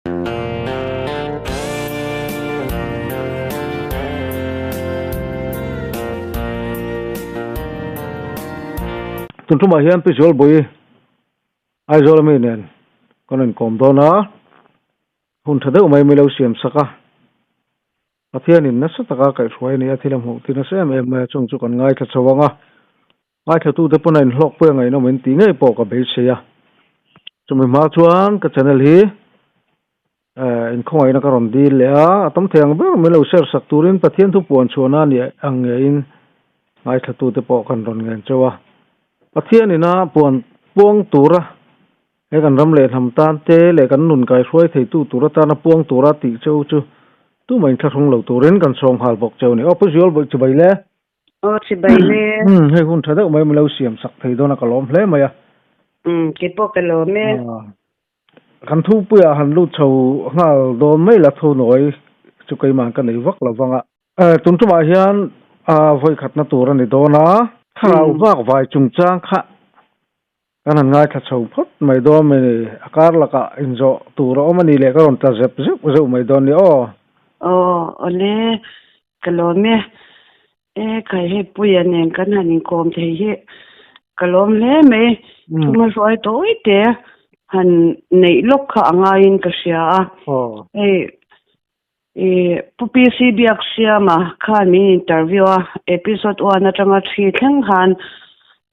Tun tumah hian Pi Zualbui Aizawl ami nen kan rawn kawm dawn a, hun tha deuh mai mai lo siam sak a, Pathianin nasa taka kaihhruai a ni a, thil a hmuh tir nasa em em mai a, chung chu kan ngaithla chho ang a. Ngaithlatute pawn a inhlawkpui a ngaihnawm in tih ngei pawh ka beisei a. Chumi hma chuan ka channel hi inkhawngaihna ka rawn dil leh a, a tam thei ang ber min lo share sak turin Pathian thu puan chhuahna ni ang ngeiin ngaithlatute pawh kan rawn ngen cheu a. Pathian ina puan puang tura he kan ram leh hnam tan te leh kan nun kaihruai theitu tur atana puang tura tih cheu chu tumah inthlahrung lo turin kan sawm nghal bawk cheu a ni. Aw Pu Zual Bawih Chibai le. Aw chibai le. Umm hei hun tha deuh mai min lo siam sak thei dawn a ka lawm hle mai a. Umm keipawh ka lawm e. Kan thupuiah han lut chho nghal dawn mai la thu nawi chu keimah ka nei vak lo vang a. Tun tumah hian vawi khatna tur a ni dawn a. Thlarau vak vai chungchang kha kan han ngaithla chho phawt mai dawn mai ni. A kar lakah inzawh tur a awm a ni leh ka rawn tla zep zeuh zeuh mai dawn ni aw. Aw awle ka lawm e. E khai hei Puia nen kan han inkawm thei hi ka lawm hle mai. Thuma hruai tawi te han neih lawk kha a ngaiin ka hria a. Hei I Pu PC Biaksiama khan min interview a, episode one atanga thi thleng khan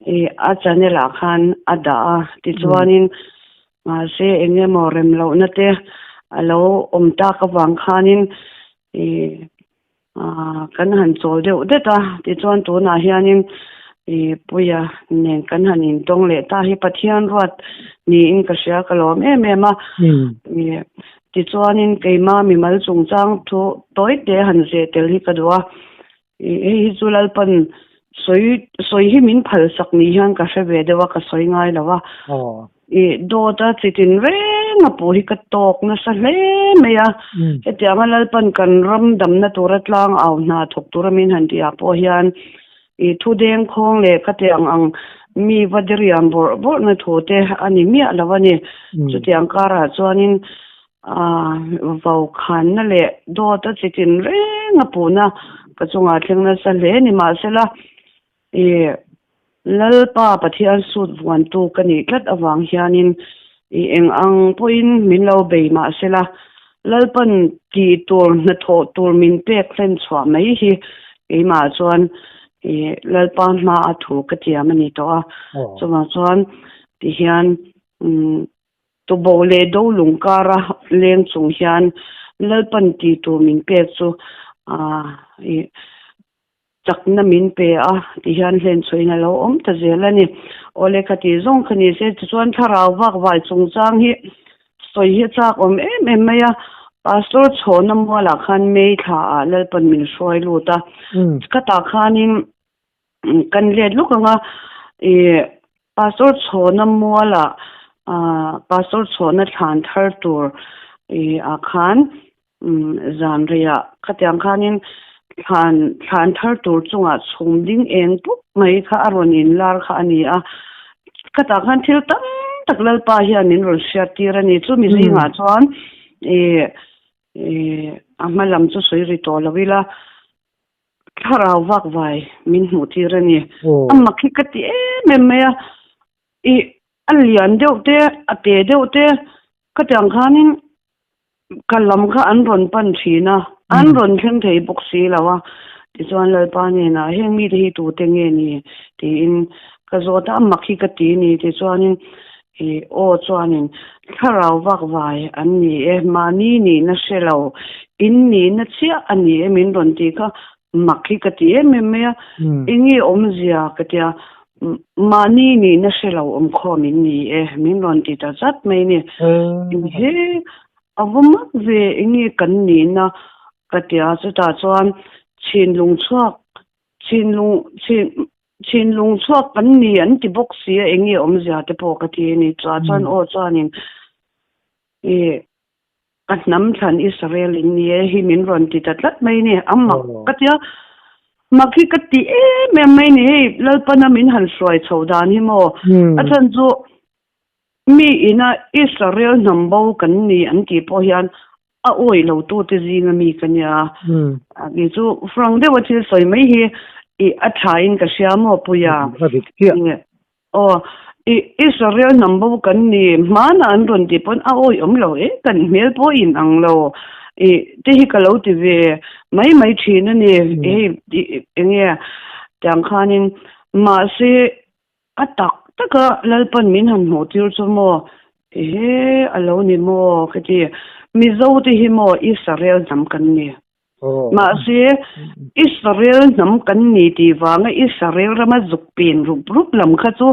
i a channel ah khan a dah a, tichuanin mahse eng emaw rem lohna te a lo awm tak avang khanin i kan han chawl deuh det a, tichuan tunah hianin i Puia nen kan han intawng leh ta hi Pathian ruat niin ka hria ka lawm em em a, i Tichuanin keima mimal chungchang thu tawi te han zeh tel hi ka duh a, hei hi chu Lalpan sawi sawi hi min phal sak ni hian ka hre ve deuh a, ka sawi ngai lo a. I dawt a chitin reng a puh hi ka tawk nasa hle mai a, hetianga Lalpan kan ram damna tura tlang au hna thawk tura min han tih ah pawh hian i thu deng khawng leh ka tiang ang mi va diriam bawrh bawrhna thu te a ni miah lo a ni. Chutiang karah chuanin aah vaukhanna leh dawt a chitin reng a puhna ka chungah thleng nasa hle ni mahsela i Lalpa Pathian sut vuantu ka nih tlat avang hianin i eng ang pawhin min lo bei mahsela Lalpan tih tur hnathawh tur min pek hlen chhuah mai hi keimah chuan i Lalpa hma a thu ka tiam a ni tawh a. Chuvang chuan tihian tubo leh do lung kara leng chung hian Lalpan tih tur min pek chu i chakna min pe a ti hian hlen chhuahin a lo awm ta zel a ni. Aw lehkha tih zawng kha ni se tichuan thlarau vak vai chungchang hi sawi hi a chak awm em em mai a, Pastor Chhawna mualah khan May thla ah Lalpan min hruai lut a, khatah khanin kan let lawk ang a, ih Pastor Chhawna mualah Pastor Chhawna thlan thar tur ih ah khan Zan reiah khatiang khanin thlan thlan thar tur chungah chhum ding eng pup mai kha a rawn inlar kha a ni a. Khatah khan thil tam tak Lalpa hian min rawn hriat tir a ni. Chumi zingah chuan ih ih a hma lam chu sawi ri tawh lo ila thlarau vak vai min hmuh tir a ni. A mak hi ka ti em em mai a. Ih a lian deuh te a te deuh te khatiang khanin Ka lam kha an rawn pan thin a, an rawn thleng thei bawk si lo a, tichuan Lalpa hnenah heng mite hi tute nge ni tiin ka zawt a, a mak hi ka ti ni tichuanin ih aw chuanin thlarau vak vai an ni e, mahni nihna hre lo, in nihna chiah a ni e min rawn tih kha mak hi ka ti em em mai a, enge awmzia ka tia mahni nihna hre lo awm khawm in ni e min rawn ti ta zat mai ni. He a va mak ve enge kan nihna ka tia chutah chuan chhinlung chhuak chhinlung chhin chhinlung chhuak kan ni an ti bawk si a enge awmzia te pawh ka ti a ni chua chuan aw chuanin ih Ka hnam thlan Israel in ni e hi min rawn ti ta tlat mai ni. A mak ka tia, mak hi ka ti em em mai ni hei Lalpana min han hruai chho dan hi maw. A chhan chu Mi ina Israel hnam bo kan ni an tih pawh hian a awih lo tute zinga mi ka nia. Kei chu frank deuha thil sawi mai hi i a tha in ka hria maw Puia? A dik chiah. Aw, i Israel hnam bo kan ni hmanah an rawn tih pawn a awih awm lo e, kan hmel pawh in ang lo i te hi ka lo ti ve mai mai thin a ni. Hei enge tiang khanin mahse A tak tak a, Lalpan min han hmuh tir chu maw? Ehe, a lo ni maw? Ka ti. Mizo te hi maw Israel hnam kan ni. Mahse, Israel hnam kan ni tih vanga Israel rama zuk pin rup rup lam kha chu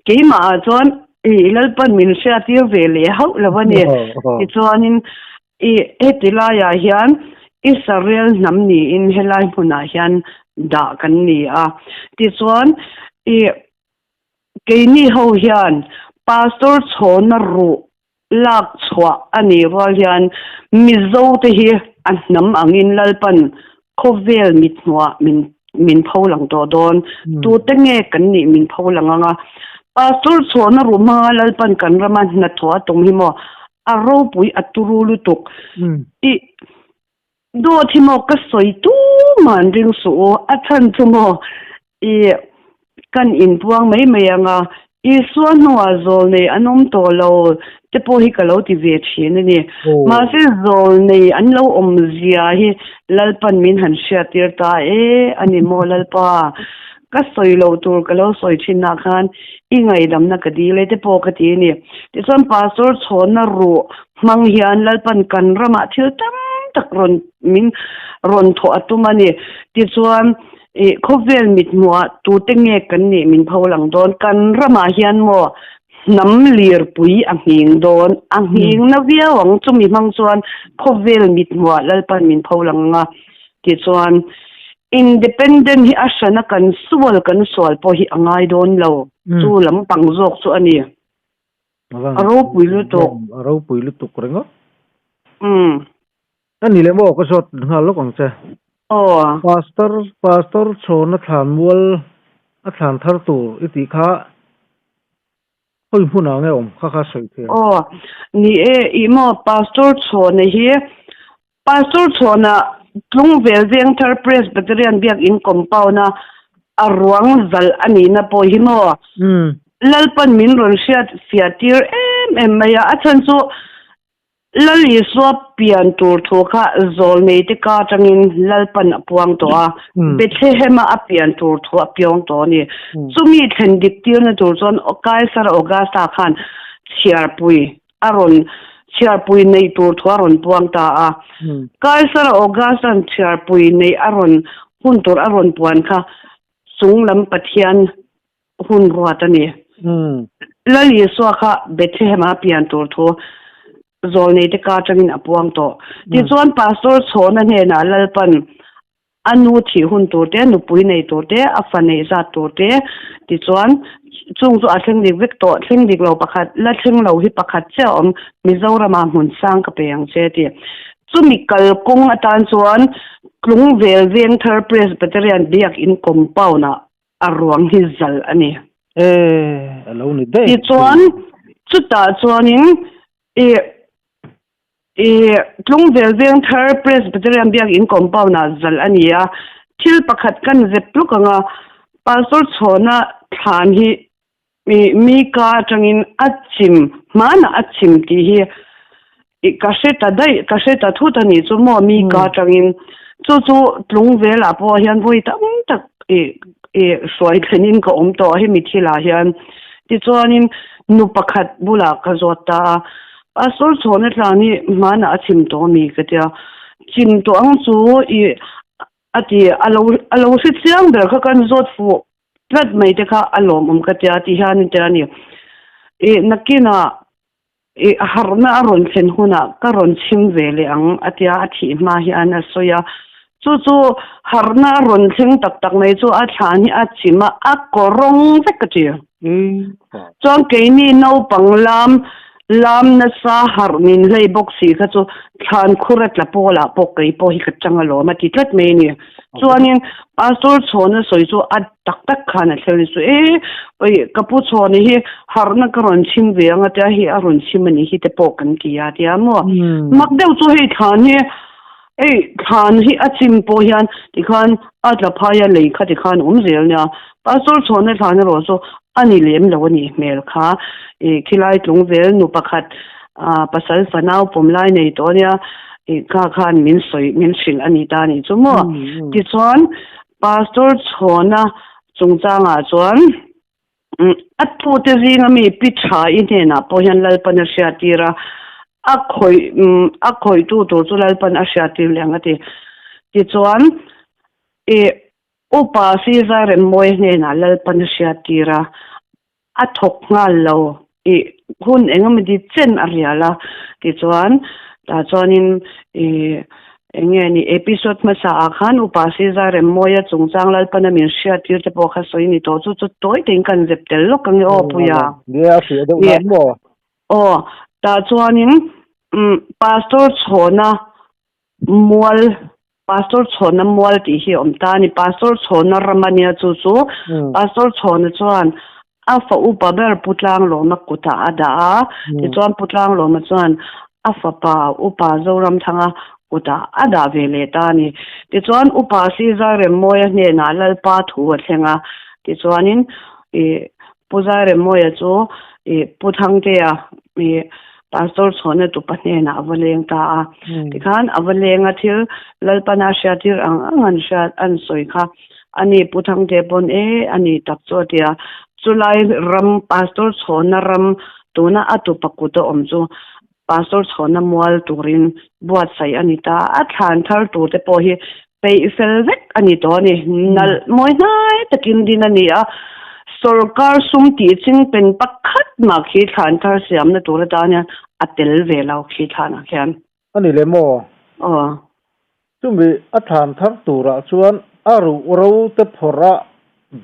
keimah ah chuan i Lalpan min hriattir ve leh hauh lo a ni. Tichuanin i heti laiah hian Israel hnam niin helai hmunah hian dah kan ni a. Tichuan, i keini ho hian Pastor chhawna ruh lak chhuah a nih rual hian Mizo te hi a hnam angin Lalpan khawvel mithmuah min min pho lang tawh dawn. Tute nge kan nih min pho lang ang a? Pastor chhuahna ruh hmanga Lalpan kan rama hnathawh a tum hi maw a ropui a turu lutuk. I dawt hi maw ka sawi tumah an ring suh u, a chhan chu maw i kan inpuang mai mai ang a, Isua hnuah zawlnei an awm tawh lo te pawh hi ka lo ti ve thin a ni. Mahse zawlnei an lo awm zia hi Lalpan min han hriattir ta e a ni maw Lalpa? Ka sawi loh tur ka lo sawi thinah khan i ngaihdamna ka dil e te pawh ka ti a ni. Tichuan Pastor chhawnna ruh hmang hian Lalpan kan ramah thil tam tak rawn min rawn thawh a tum a ni. Tichuan Ih, khawvel mithmuhah tute nge kan nih min pho lang dawn? Kan ramah hian maw hnam lirpui a nghing dawn? A nghing na viau ang, chumi hmang chuan khawvel mithmuhah Lalpan min pho lang ang a. Tichuan, Independent hi a hrana kan sual kan sual pawh hi a ngai dawn lo, chu lampang zawk chu a ni. A ropui lutuk. A ropui lutuk ringawt. Umm. A ni leh maw ka zawt nghal lawk ang che. Aw. Pastor Pastor chhawna thlan mual a thlan thar tur i tih kha khawi hmunah nge awm kha kha sawi thei ang. Aw. Ni e, ih maw Pastor chhawna hi Pastor chhawna Tlungvel Vengthar Presbyterian Biakin compound a a ruang zalh a nihna pawh hi maw Lalpan min rawn hriat fiah tir em em mai a, a chhan chu Lal Isua pian tur thu kha zawlneite ka atangin Lalpan a puang tawh a, Bethlehem-a a pian tur thu a piang tawh a ni. Chumi thlen dik tirna tur chuan Kaisar Augusta khan chhiarpui a rawn chhiarpui neih tur thu a rawn puang ta a. Kaisar Augusta'n chhiarpui neih a rawn hun tur a rawn puan kha chunglam Pathian hun ruat a ni. Lal Isua kha Bethlehem-a pian tur thu zawlneite ka atangin a puang tawh. Tichuan Pastor Chhawna hnenah Lalpan a nu thih hun tur te, nupui nei tur te, a fa neih zat tur te tichuan chung chu a thleng dik vek tawh. Thleng dik lo pakhat, la thleng lo hi pakhat chiah a awm, Mizoramah hmun sang ka pe ang che a ti. Chumi kalkawng atan chuan Tlungvel Vengthar Presbyterian Biakin compound-ah a ruang hi zal a ni. E, a lo ni daih. Tichuan, chutah chuanin i i Tlungvel Vengthar Presbyterian Biakin compound-ah zal a ni a. Thil pakhat kan zep tluk ang a, Pastor Chhawna thlan hi i mi ka atangin a chim, hmanah a chim tih hi i ka hre ta daih, ka hre ta thut a nih chu maw mi ka atangin. Chu chu Tlungvelah pawh hian vawi tam tak i i hruai thlenin ka awm tawh a hemi thilah hian. Tichuanin nu pakhat bulah ka zawt ta a, Pastor Chhawna tlan hi hmanah a chim tawh a mi ka tia. Chim tawh ang chu i A ti, a lo a lo hre chiang ber kha kan zawt fuh tlat mai te kha a lawmawm ka tia ti hian an ti a ni. Ih nakinah ih harhna a rawn thlen hunah ka rawn chhim ve leh ang a tia a thih hma hian a sawi a. Chu chu harhna a rawn thleng tak tak mai chu a thlan hi a chim a, a kawrawng vek ka ti. Chuan keini naupang lam. Lam nasa harh min hlei bawk si kha chu thlan khur a tla pawlah pawh kei pawh hi ka chang alawm a ti tlat mai a ni. Chuanin Pastor Chhawna sawi chu a tak tak khan a thleng ni chu e oi ka pu Chhawna hi harhna ka rawn chhim ve ang a tia hei a rawn chhim a nih hi te pawh kan ti a tia maw. Mak deuh chu hei thlan hi hei thlan hi a chim pawh hian tikhan a tla phai a lei kha tikhan awm zel nia. Pastor Chhawna thlan erawh chu a ni lem lo a nih hmel kha ih khilai tlungvel nu pakhat ah pasal fanau pawm lai nei tawh ania ih kha khan min sawi min hrilh a ni ta a nih chu maw tichuan Pastor Chhawna chungchangah chuan a tute zinga mi Pi Tha-i hnenah pawh hian Lalpan a hriattir a a khawih a khawihtu tur chu Lalpan a hriattir leh ang a ti tichuan ih Upa Caesar Remmawi hnenah Lalpan a hriattir a, a thawk nghal lo i hun engemaw di chen a rial a, tichuan tah chuanin i eng nge ni episode hmasa ah khan Upa Caesar Remmawia chungchang Lalpan a min hriattir te pawh kha sawi ni tawh chu chu tawi tein kan zep tel lawk ang e aw Puia. Nia a hriat deuh nan maw? Aw, tah chuanin Pastor Chhawna Mual, Pastor Chhawna Mual tih hi a awm ta a ni. Pastor Chhawna ram a nia chu chu. Pastor Chhawna chuan a fa upa ber Pu Tlanglawma kutah a dah a, tichuan Pu Tlanglawma chuan a fapa upa Zoramthanga kutah a dah ve leh ta a ni. Tichuan Upa Sizaremmawia hnenah Lalpa thu a thleng a, tichuanin ih Pu Zairemmawia chu ih Pu Thangtea ih Pastor chhuahna tupa hnenah a va leng ta a. Tikhan a va leng a thil Lalpana hriattir ang ang an hriat an sawi kha a ni Pu Thangte pawn e a ni tak chu a ti a. Chulai ram Pastor chhuahna ram tuna a tupa kut a awm chu Pastor chhuahna mual turin buatsaih a ni ta a. A thlan thar tur te pawh hi Peih fel vek a ni tawh a ni. Nalh mawi hnai takin din a ni a, sorkar sum tih ching pen pakhat mah khi thlan thar siamna tur atan hian a tel ve lo khi thlanah khian. A ni le maw? Aw. Chumi a thlan thar turah chuan a ruh ro te phawrh a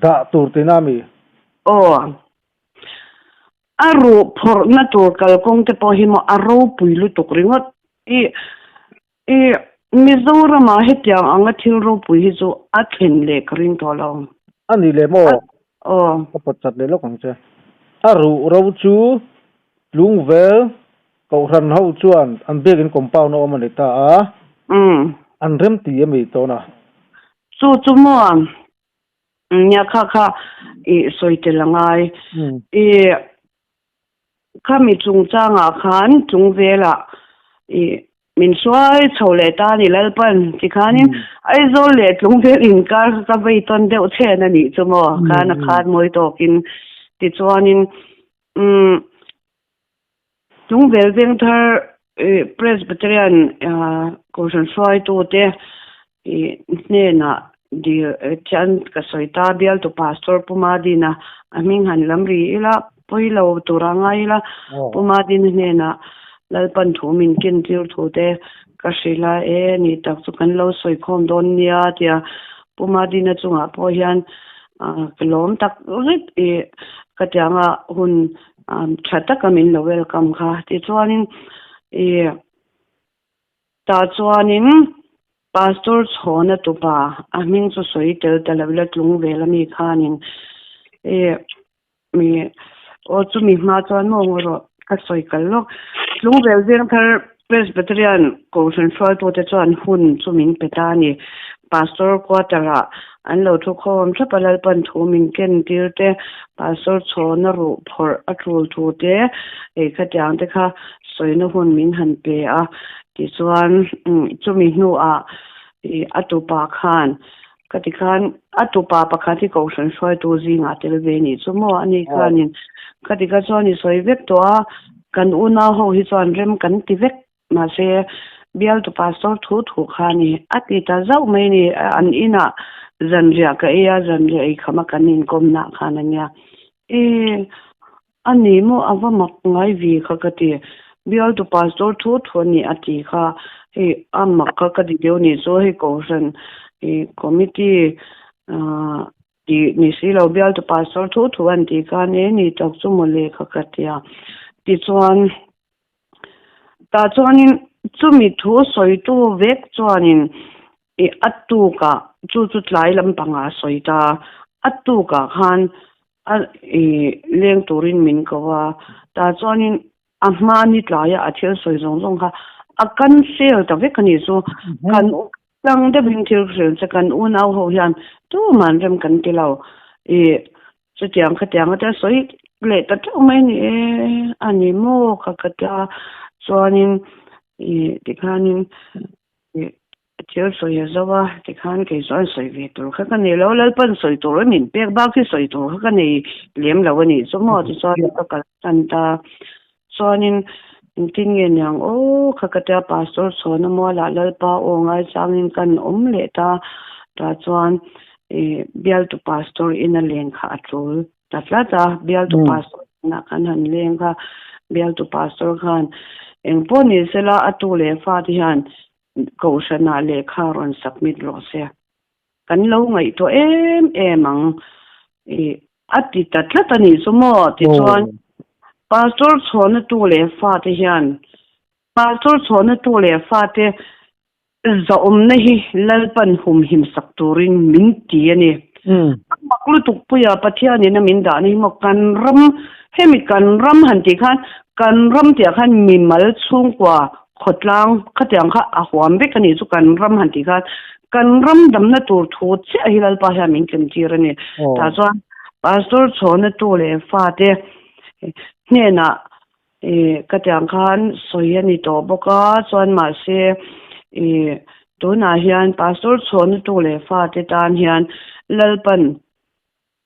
dah tur tina mi? Aw. A ruh phawrhna tur kalkawng te pawh hi maw a ropui lutuk ringawt. I I Mizoramah hetiang anga thil ropui hi chu a thlen leh ka ring tawh lo. A ni leh maw? Aw. Ka pawt chat leh lawk ang che. A ruh ro chu Tlungvel Kohhran ho chuan an biakin compound a awm a ni ta a. Umm. An rem ti a mi tawn a. Chu chu maw? Nia kha kha i sawi tel a ngai. I Khami chungchangah khan Tlungvelah i min hruai chho leh ta a ni Lalpan tikhanin Aizawl leh Tlungvel inkar kha ka vei tawn deuh chhen a nih chu maw khan a khan mawi tawkin tichuanin umm Tlungvel Vengthar Presbyterian Kohhran hruaitute I hnenah dil thian ka sawi ta bialtu pastor Pu Madina a hming han lam ri ila pawi lo tura ngai ila Pu Madina hnenah Lalpan thu min ken tir thu te ka hrilh a e ni tak chu kan lo sawi khawm dawn nia tia Pu Madina chungah pawh hian ka lawm tak zet i ka tianga hun tha taka min lo welcome kha tichuanin i Tah chuanin Pastor Chhawna tupa a hming chu sawi tel ta lo ila tlung vel ami khanin e mi aw chumi hma chuan maw ngaw rawh ka sawi kal lawk. Tlung vel veng thar Presbyterian Kohhran hruaitute chuan hun chu min pe ta a ni. Pastor quarter ah an lo thu khawm thlap a Lalpan thu min ken tir te Pastor Chhawna ruh phawrh a tul thu te ei khatiang te kha sawina hun min han pe a, tichuan chumi hnuah ih a tupa khan ka ti khan a tupa pakhat hi kohhran hruaitu zingah tel ve nih chu maw ani khanin ka ti kha chuan i sawi vek tawh a, kan unau ho hi chuan rem kan ti vek mahse bialtu pastor thu thu kha a ni a ti ta zauh mai a ni an inah zanriah ka ei a zanriah ei kham a kan inkawmna khan a nia e. A ni maw a va mak ngai vi kha ka ti. Bialtu pastor thu thu a ni a ti kha hei a mak kha ka ti deuh ni chu hei kohhran ih committee ah tih ni si lo bialtu pastor thu thu an tih khan e ni tak chu mawle kha ka ti a. Tichuan. Tah chuanin chumi thu sawitu vek chuanin i a tukah chu chu tlai lampangah a sawi ta. A tukah khan a i leng turin min ko a. Tah chuanin a hma ni tlaia a thil sawi zawng zawng kha a cancel ta vek a nih chu. Kan tlang deuhin thil hrilh che kan unau ho hian tuman rem kan ti lo. I Chutiang khatiang ata sawi leh ta teuh mai ni e, a ni maw ka ka tia chuanin ih tikhanin ih thil sawi a zo a, tikhan kei chuan sawi ve tur kha ka nei lo, Lalpan sawi tur a min pek bak hi sawi tur kha ka nei lem lo a nih chu maw tichuan ka kalsan ta chuanin engtin nge niang aw kha ka tia Pastor Chhawna mualah Lalpa aw ngaichangin kan awm leh ta tah chuan ih bialtu pastor ina leng kha a tul ta tlat a, bialtu pastor inah kan han leng kha, bialtu pastor khan engpawh ni sela a tu leh fate hian kohhranah lehkha rawn submit rawh se, kan lo ngaihtuah em em ang ih a ti ta tlat a nih chu maw tichuan pastor chhawna tu leh fate hian pastor chhawna tu leh fate Zahawmna hi Lalpan humhim sak turin min ti a ni. A mak lutuk puia Pathianin a min dahna hi maw kan ram, hemi kan ram han tih khan kan ram tihah khan mimal chhungkua khawtlang khatiang kha a huam vek a nih chu kan ram han tih khan kan ram damna tur thu chiah hi Lalpa hian min tlem tir a ni. Tah chuan Pastor Chhawna tu leh fate hnenah Ih ka tiang khan sawi a ni tawh bawk a, chuan mahse ih tunah hian Pastor chhuahna tu leh fate tan hian Lalpan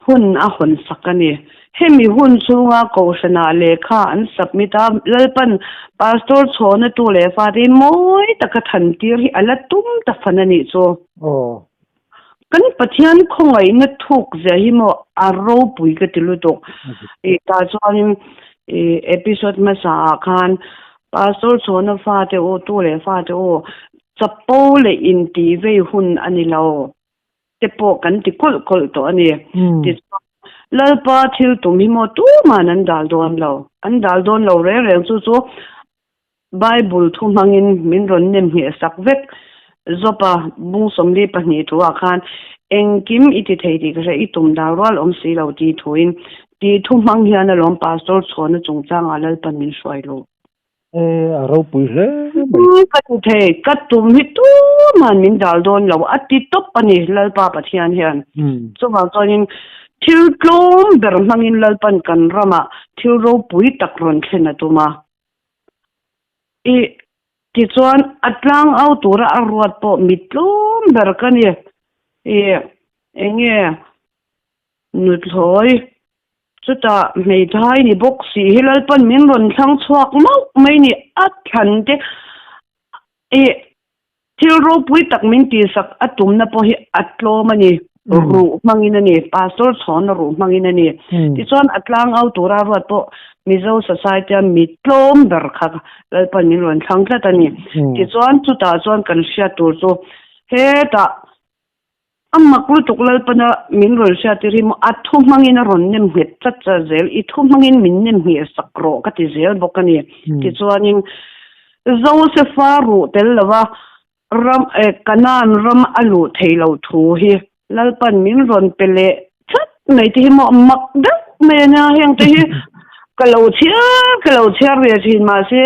hun a hawn sak a ni. Hemi hun chhunga Kohhranah lehkha an submit a, Lalpan Pastor chhuahna tu leh fate hi mawi taka than tir hi a la tum ta fan a nih chu. Kan Pathian khawngaihna thuk zia hi maw a ropui ka ti lutuk. Ih tah chuanin ih episode hmasa ah khan Pastor Chhawna fate u tu leh fate u chapo leh intih vei hun a ni lo te pawh kan ti kawlh kawlh tawh a ni. Tichuan Lalpa thil tum hi maw tuman an dal dawn lo. An dal dawn lo reng reng chu chu Bible thu hmangin min rawn nem ngheh sak vek. Job-a bung 42 thuah khan, Engkim i ti thei tih ka hria, i tum dal rual awm si lo tih thuin, tih thu hmang hian alawm Pastor chhuahna chungchangah Lalpan min hruai luh. E, a ropui hle mai. Ka ti thei, ka tum hi tuman min dal dawn lo, a ti tawp a ni Lalpa Pathian hian. Chuvang chuanin thil tlawm ber hmangin Lalpan kan ramah thil ropui tak rawn thlen a tum a. I tichuan a tlang au tura a ruat pawh mi tlawm ber ka ni. I enge nuthlawi chutah hmeithai ni bawk si hi Lalpan min rawn thlang chhuak mauh mai ni a thlan te i Thil ropui tak min tihsak a tumna pawh hi a tlawm a ni, ruh hmangin a ni, Pastor chhawn a ruh hmangin a ni. Tichuan a tlangau tura ruat pawh Mizo Society-a mi tlawm ber kha Lalpan min rawn thlang tlat a ni. Tichuan chutah chuan kan hriat tur chu hetah a mak lutuk Lalpana min rawn hriattir hi maw a thu hmangin a rawn nem nghet chat chat zel, i thu hmangin min nem ngheh sak rawh ka ti zel bawk a ni. Tichuanin Josefa ruh tel lova ram eh Kanaan ram a luh thei lo thu hi Lalpan min rawn pe leh chat mai te hi maw mak deuh mai a nia heng te hi ka lo chhiar ka lo chhiar ve thin mahse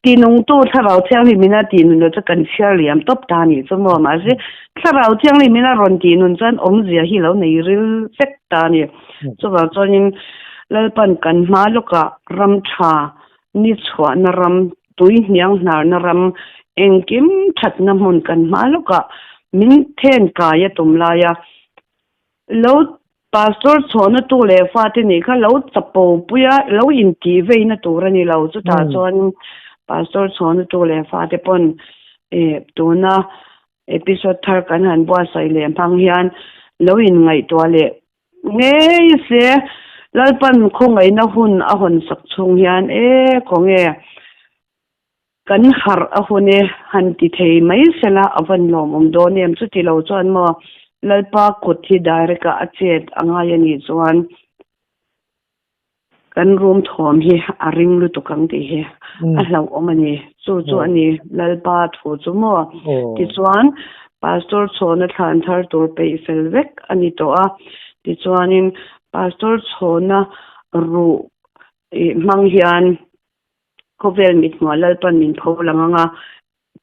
tinungtu thlarau thianghlim ina tih nun lo chu kan chhiar liam tawp ta nih chu maw mahse thlarau thianghlim ina rawn tih nun chuan awmzia hi lo nei ril vek ta a ni chuvang chuanin Lalpan kan hma lawkah ram tha Ni chhuahna ram, tui hniang hnarna ram, engkim thatna hmun kan hma lawkah min then kai a tum lai a. Lo Pastor chhuahna tu leh fate nih kha lo chapo pui a, lo intih veina tur a ni lo. Chutah chuan Pastor chhuahna tu leh fate pawn tuna episode thar kan han buatsaih leh hmang hian lo inngaihtuah leh Ngei se, Lalpan khawngaihna hun a hawn sak chhung hian e khawnge kan harh a hun e han ti thei mai sela a van lawmawm dawn em? Chuti lo chuan maw Lalpa kut hi direct a a chet a ngai a nih chuan. Kan rum thawm hi a ring lutuk ang tih hi a hlauhawm a ni. Chu chu a ni Lalpa thu chu maw? Tichuan, Pastor Chhawna thlan thar tur peih fel vek a ni tawh a. Tichuanin, Pastor Chhawna ruh hmang hian khawvel mithmuah Lalpan min pho lang ang a,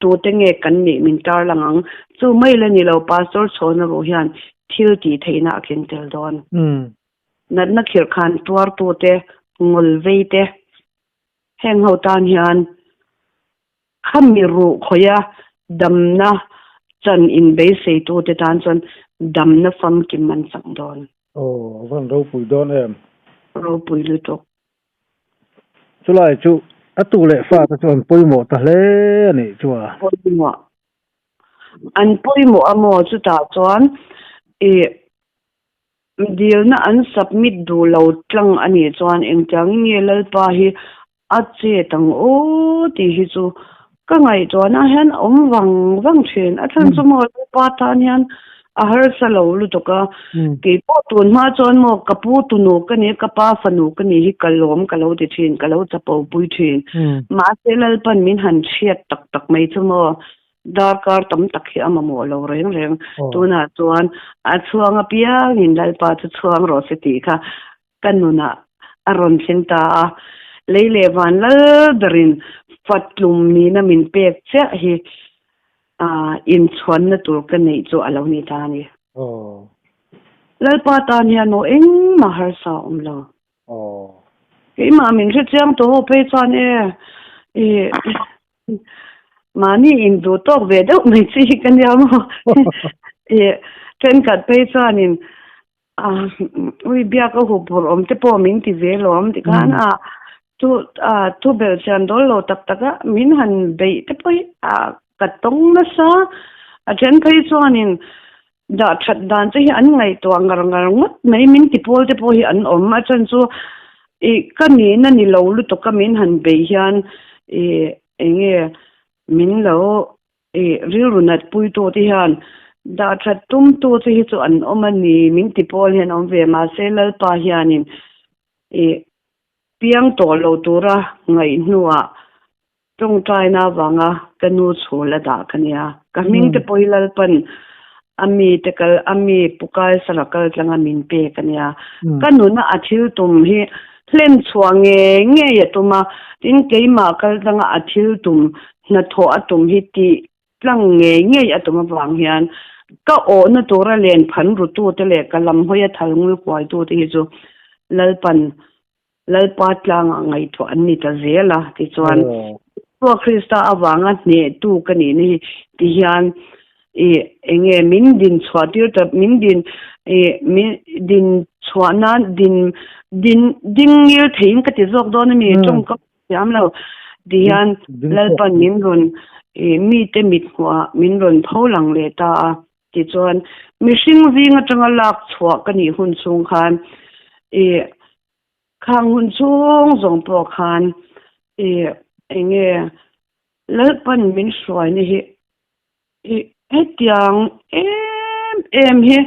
tute nge kan nih min tar lang ang. Chu mai la ni lo, Pastor Chhawna ruh hian thil tih theihna a keng tel dawn. Natna khirhkhan tuartute, ngawlveite, heng ho tan hian khami ruh khawia damna chan inbeiseitute tan chuan damna famkim an chang dawn. Aw, a van ropui dawn em? Ropui lutuk. Chulai chu a tu leh fate chu an pawimawh ta hle a nih chu a. Pawimawh. An pawimawh a maw? Chutah chuan ih Dilna an submit duh lo tlang a nih chuan engtiangin nge Lalpa hi a chet ang aw tih hi chu ka ngaihtuahna hian a awm vang vang thin. A chhan chu maw Lalpa tan hian a harsa lo lutuk a, keipawh tun hma chuan maw ka pu tunu ka ni, ka pa fanu ka ni hi ka lawm ka lo ti thin, ka lo chapo pui thin. Mahse Lalpan min han chhiat tak tak mai chu maw Darkar tam tak hi a mamawh lo reng reng. Tunah chuan a chhuang apiangin Lalpa chu chhuang rawh se tih kha ka nunah a rawn thleng ta a. Lei leh van lal berin fatlum nihna min pek chiah hi inchhuanna tur ka neih chu a lo ni ta a ni. Lalpa tan hian aw engmah harsa a awm lo. Keimah min hrechiang tawh ho phei chuan e ih Mahni induh tawk ve deuh mai chi hi ka nia maw? Ih, thenkhat phei chuanin ui biak a hup vawrh awm te pawh min ti ve lawm tikhan a thu thu belhchian dawl lo tak tak a min han beih te pawh hi ka tawng nasa. A then phei chuanin dah that dan che hi an ngaihtuah ngar ngar ngawt mai min ti pawl te pawh hi an awm a chan chu ih ka nihna ni lo lutuk a min han beih hian ih eng nge min lo ih rilru nat pui tu te hian dah that tum tu che hi chu an awm a ni min ti pawl hi an awm ve mahse Lalpa hianin ih piang tawh lo tura ngaih hnuah Tawngtaina avanga ka nu chhul a dah ka nia. Ka hming te pawh hi Lalpan a mi te kal a mi Pu Kaisara kal tlanga min pek a nia. Ka nuna a thil tum hi hlen chhuah ngei ngei a tum a, tin keimah kal tlanga a thil tum hnathawh a tum hi tih tlang ngei ngei a tum avang hian ka awhna tura len phan rutute leh ka lam hawia thal ngul kuaitute hi chu Lalpan Lalpa tlangah ngaihtuah an ni ta zel a, tichuan Isua Krista avanga hnehtu ka nihna hi ti hian i enge min din chhuah tir ta min din i min din chhuah nan din din ding ngil theiin ka ti zawk dawn a mi tawngkam thiam lo ti hian Lalpan min rawn i mite mit hmuhah min rawn pho lang leh ta a. Tichuan mihring zing atanga lak chhuah ka nih hun chhung khan i Khang hun chhung zawng pawh khan i eng nge Lalpan min hruaina hi i hetiang em em hi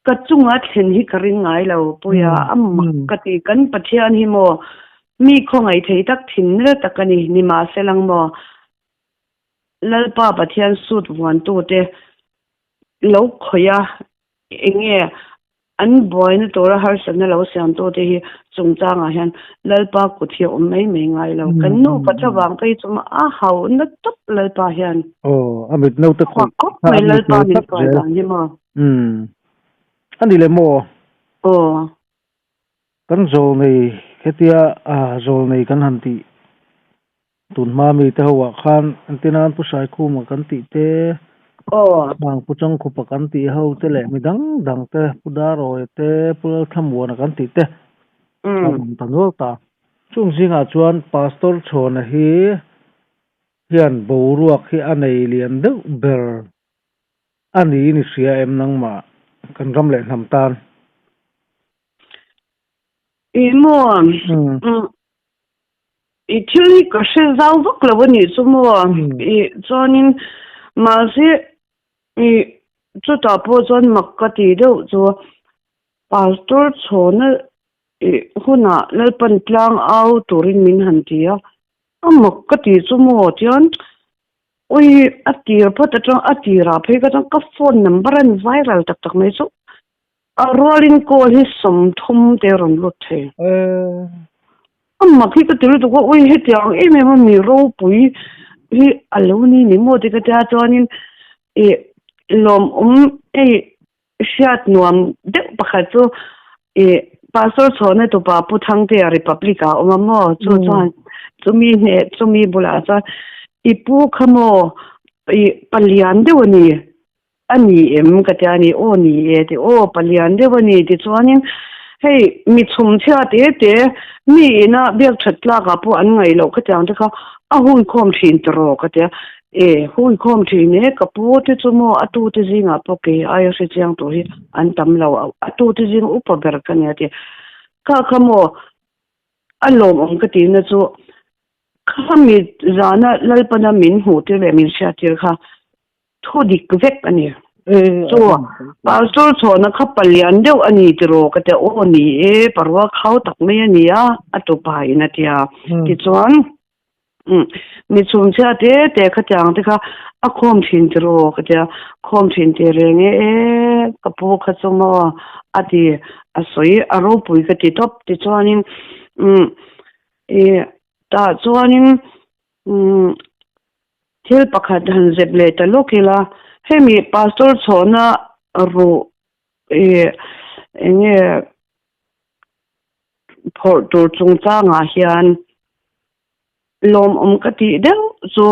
ka chunga thlen hi ka ring ngai lo puia a mak ka ti kan Pathian hi maw mi khawngaih thei tak thin nel tak a ni nimahselang maw Lalpa Pathian sut vuantute lo khawih a eng nge An buaina tura harsatna lo siamtute hi chungchangah hian Lalpa kut hi a awm mai mai ngai lo. Kan nupa thavang phei chu a hau na tawp Lalpa hian. Aw, a mit naute khawih khawp mai Lalpa min hruai dan hi maw. Umm, a ni le maw? Aw. Kan zawlnei hetia zawlnei kan han tih Tun hma mite ho ah khan Antinan Pu Saikhuma kan tih te, Hmang Pu Changkhupa kan tih ho te leh mi dang dang te, Pu Darawia te, Pu Lalthlamuana kan tih te a awm ta nual ta. Chung zingah chuan Pastor Chhawna hi hian boruak hi a nei lian deuh ber a niin i hria em nangmah kan ram leh hnam tan? Ih maw? I thil hi ka hre zau vak lo a nih chu maw? I chuanin mahse i chutah pawh chuan mak ka ti deuh chu Pastor Chhawna Hunah Lalpan tlang au turin min han ti a, a mak ka tih chu maw tian ui a tir phawt atang a tirah phei ka chuan ka phone number a ni viral tak tak mai chu a rualin call hi 30 te a rawn lut thei. A mak hi ka ti lutuk a, ui hetiang em em a mi ropui hi a lo ni ni maw ti ka tia chuanin ih lawmawm hei Hriat nuam deuh pakhat chu i Pastor Chhawna tupa Pu Thangtea Republic ah a awm a maw? Chu chuan chumi hneh chumi bulah chuan i pu kha maw i palian deuh a ni a ni em ka tia ni aw ni e ti aw palian deuh a ni ti chuanin hei mi chhumchhia te te mi ina biak that tlakah pawh an ngaih loh khatiang te kha a huikhawm thin tawh ka tia. E, hui khawm thin e, ka pu te chu maw a tu te zingah pawh kei aia hre chiang tur hi an tam lo, a tu te zing upa ber ka nia ti. Kha kha maw a lawmawm ka tihna chu khami zana Lalpana min hmuh tir leh min hriat tir kha thu dik vek a ni. Chu Pastor chhawna kha palian deuh a ni tiraw ka tia, aw ni e, parua khau tak mai a ni a, a tupa in a tia. Tichuan. Umm mi chhumchhia te te khatiang te kha a khawm thin tiraw ka tia, khawm thin teh reng e e ka pu kha chu maw a ti a sawi a ropui ka ti tawp tichuanin umm ih tah chuanin umm thil pakhat han zep leh ta lawk ila hemi pastor chhawhna ruh ih eng nge phawrh tur chungchangah hian lawmawm ka tih deuh chu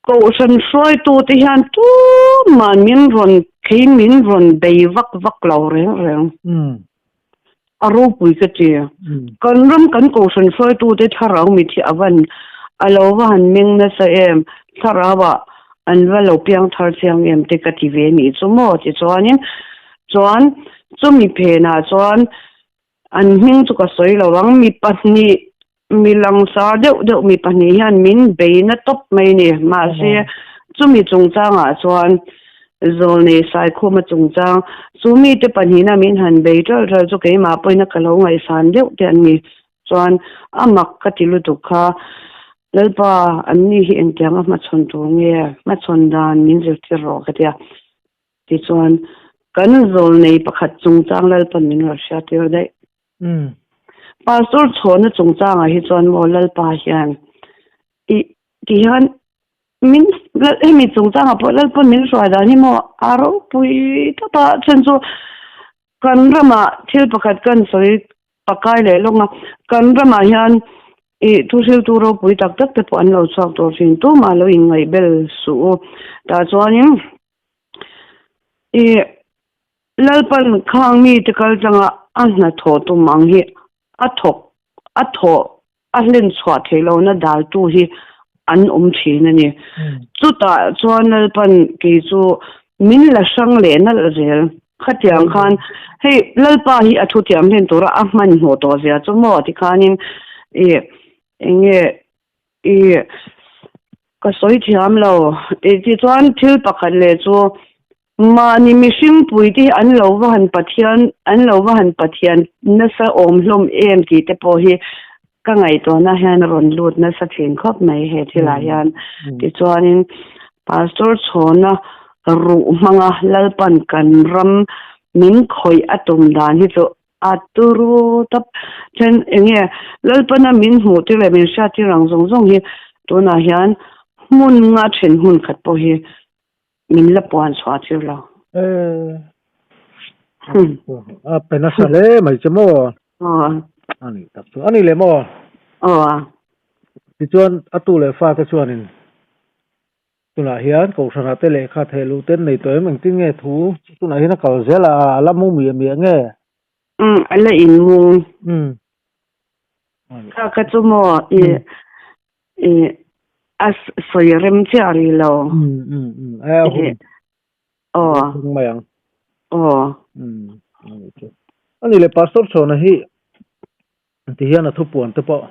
Kohhran hruaitute hian tumah min rawn khei min rawn bei vak vak lo reng reng. A ropui ka ti. Kan ram kan Kohhran hruaitute thlarau mithi a van a lo va han meng nasa em, thlarauah an va lo piang thar chiang em te ka ti ve nih chu maw tichuanin chuan chumi phenah chuan An hming chu ka sawi lo ang, mi pahnih, mi langsar deuh deuh mi pahnih hian min bei na tawp mai ni. Mahse, chumi chungchangah chuan Zawlnei Saikhuma chungchang, chu mite pahnihna min han bei ṭalh ṭalh chu keimah pawhin a ka lo ngaihsan deuh te an ni. Chuan a mak ka ti lutuk kha, Lalpa, anni hi engtiang a hmachhawn tur nge? Hmachhawn dan min zirtir rawh ka ti a. Tichuan, kan zawlnei pakhat chungchang Lalpan min rawn hriattir daih. Pastor chhawna chungchangah hi chuan maw Lalpa hian i ti hian min hemi chungchangah pawh Lalpan min hruai dan hi maw a ropui tawp a, then chu kan ramah thil pakhat kan sawi pakai leh lawng a, kan ramah hian i thuhriltu ropui tak tak te pawh an lo chhuak tawh thin, tumah lo inngaihbel suh u. Tah chuanin I Lalpan khang mite kal tlanga a hnathawh tum ang hi a thawk a thawh a hlen chhuah theih lohna daltu hi an awm thin a ni. Chutah chuan Lalpan kei chu min la hrang leh nalh zel. Khatiang khan hei Lalpa hi a thutiam hlen tura a hmanhmawh tawh zia chu maw tikhanin i eng nge I ka sawi thiam lo. I tichuan thil pakhat leh chu mahni mihring pui te hi an lo va han Pathian an lo va han Pathian nasa awm hlawm em tih te pawh hi ka ngaihtuahna hian a rawn lut nasa thin khawp mai he thilah hian. Tichuanin Pastor Chhawna ruh hmanga Lalpan kan ram min khawih a tum dan hi chu A turu tawp then eng nge Lalpana min hmuh tir leh min hriat tir ang zawng zawng hi tunah hian hmun nga then hmun khat pawh hi min la puan chhuah tir lo. A pe nasa hle mai che maw? A nih tak chu. A nih leh maw? Tichuan a tu leh fate chuanin Tunah hian Kohhranah te lehkha theh luh ten nei tawh em? Engtin nge thu tunah hian a kal zel a, a la mu miah miah nge? Umm, a la in mung. Umm. Kha kha chu maw i i a sawi rem chiah rih lo. Umm umm umm, a hun. Aw. Thung mai ang. Aw. Umm, ani chu. Ani le Pastor Chhawna hi ti hian a thupuan te pawh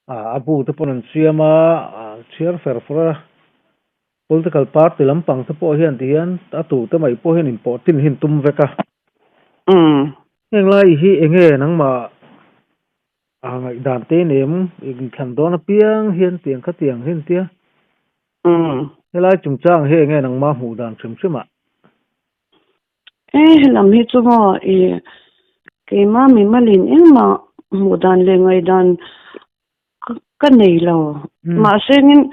A bu te pawn an siam a, an chhiar fer fur a, political party lampang te pawh hian ti hian a tu te mai pawh hian inpawh tin hi an tum vek a. Umm. Heng lai hi enge nangmah a ngaihdan te nem inthlan dawn apiang hian tiang kha tiang hi an tia. Helai chungchang hi enge nangmah hmuh dan hrim hrim ah? E helam hi chu maw i keimah mimalin engmah hmuh dan leh ngaihdan ka nei lo. Mahse engin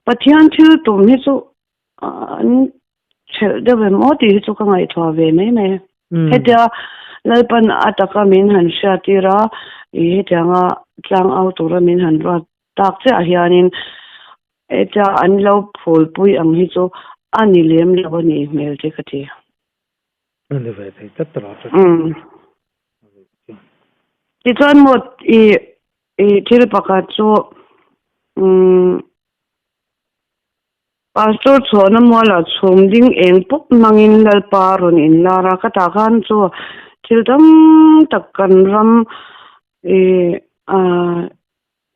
Pathian thil tum hi chu an Chhelh deuh em aw tih hi chu ka ngaihtuah ve mai mai. Hetia Lalpan a taka min han hriattir a, i hetianga tlang au tura min han ruat tak chiah hianin hetia an lo phulpui ang hi chu a ni lem lo a nih hmel te ka ti. A ni ve thei tlat ta lo chu. Tichuan maw i thil pakhat chu umm. Pastor chhuahna mualah chhum ding eng pawp hmangin Lalpa a rawn inlar a, ka tah khan chu thil tam tak kan ram ih ah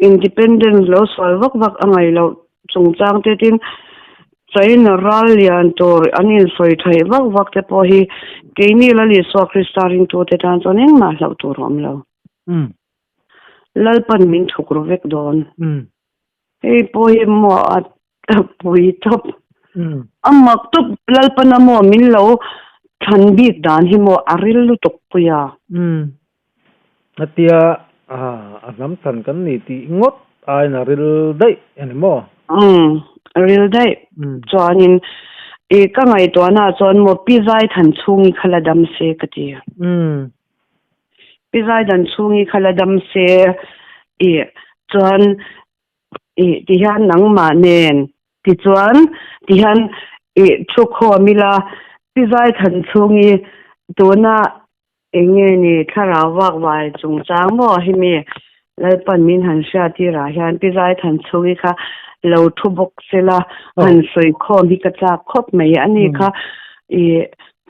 independence lo sual vak vak a ngaih loh chungchang te tin China ral lian tur an insawi thaih vak vak te pawh hi keini Lal Isua Krista ringtute tan chuan engmah hlauh tur a awm lo. Lalpan min thuk ru vek dawn. Hei pawh hi maw a pui tawp. A mak tawp Lalpana maw min lo thlan bik dan hi maw a ril lutuk pui a. Hetia a hnam thlan kan ni tih ngawt aiin a ril daih a ni maw? Umm a ril daih. Chuanin i ka ngaihtuahna ah chuan maw Pi Zaithan chhungi kha la dam se ka ti. Pi Zaidan chhungi kha la dam se i chuan i tihian nangmah nen tichuan tihian i thu khawm ila Pi Zaithan chhungi tuna eng nge ni thlarau vak vai chungchang maw hemi Lalpan min han hriatir ah hian Pi Zaithan chhungi kha lo thu bawk sela han sawi khawm hi ka chak khawp mai a ni kha i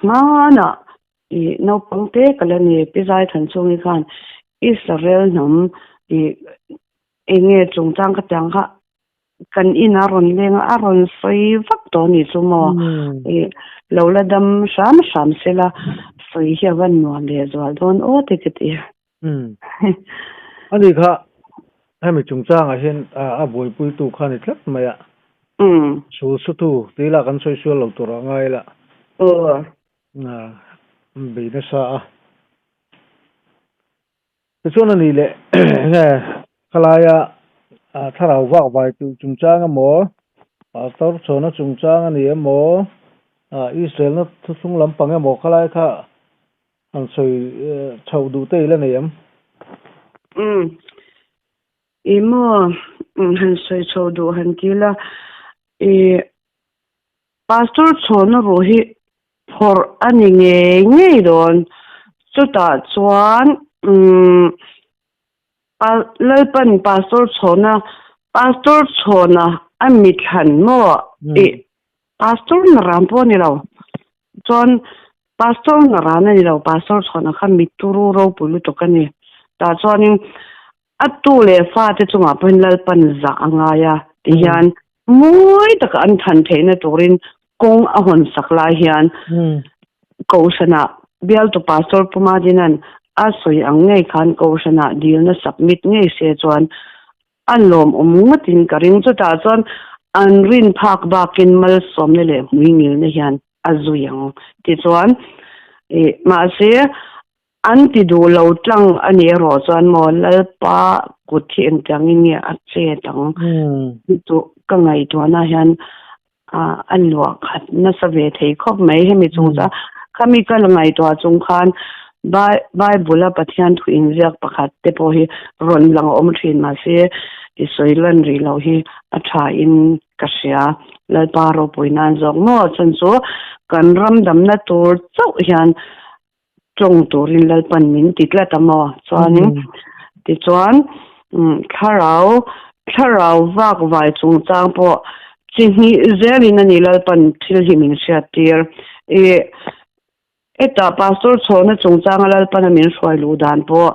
hmanah I naupang te ka la ni, Pi Zaithan chungi khan Israel hnam i eng nge chungchang ka tiang kha kan in a rawn leng a, a rawn sawi vak tawh a nih chu maw? I lo la dam hram hram sela sawi hi a van nuam leh zual dawn aw te ka ti. A ni kha hemi chungchangah hian a buaipuitu kha a ni tlat mai a, sul sutu tih lah kan sawi sual lo tur a ngai la. Bei nasa a. Tichuan a nih leh enge khalaia thlarau vak vai tih chungchang emaw, Pastor chhawna chungchang a ni emaw, Israelna thuthlung lampang emaw khalai kha han sawi chhoh duh te i la nei em? Umm. Ih maw han sawi chhoh duh han ti la. Ih. Pastor chhawna ruh hi phawrh a ni ngei ngei dawn. Chutah chuan umm Lalpan Pastor chhawna Pastor chhawna a mi thlan maw ih Pastor na ran pawh a ni lo. Chuan Pastor na ran a ni lo Pastor chhawna kha mi turu ropui lutuk a ni. Tah chuanin A tu leh fate chungah pawhin Lalpan zah a ngai a ti hian mawi taka an than theihna turin kawng a hawn sak lai hian Kohhranah bialtu Pastor Pu Madinan a sawi ang ngei khan Kohhranah dilna submit ngei se chuan a lawmawm ngawtin ka ring. Chutah chuan an rin phak bakin malsawmna leh hmuingilna hian a zui ang tichuan mahse An ti duh lo tlang a nih erawh chuan maw Lalpa kut hi engtiangin nge a chet ang tih chu ka ngaihtuahna hian a luah khat nasa ve thei khawp mai. Hemi chung chuan khami ka la ngaihtuah chung khan Bible a Pathian thu inziak pakhat te pawh hi rawn lang a awm thin mahse i sawi lan rih loh hi a tha in ka hria. Lalpa ropui nan zawk maw chhan chu kan ram damna tur chauh hian tawng turin Lalpan min ti tlat a maw? Chuanin tichuan thlarau thlarau vak vai chungchang pawh chi hnih zelin a ni Lalpan thil hi min hriattir. I hetah Pastor chhawna chungchanga Lalpana min hruai luh dan pawh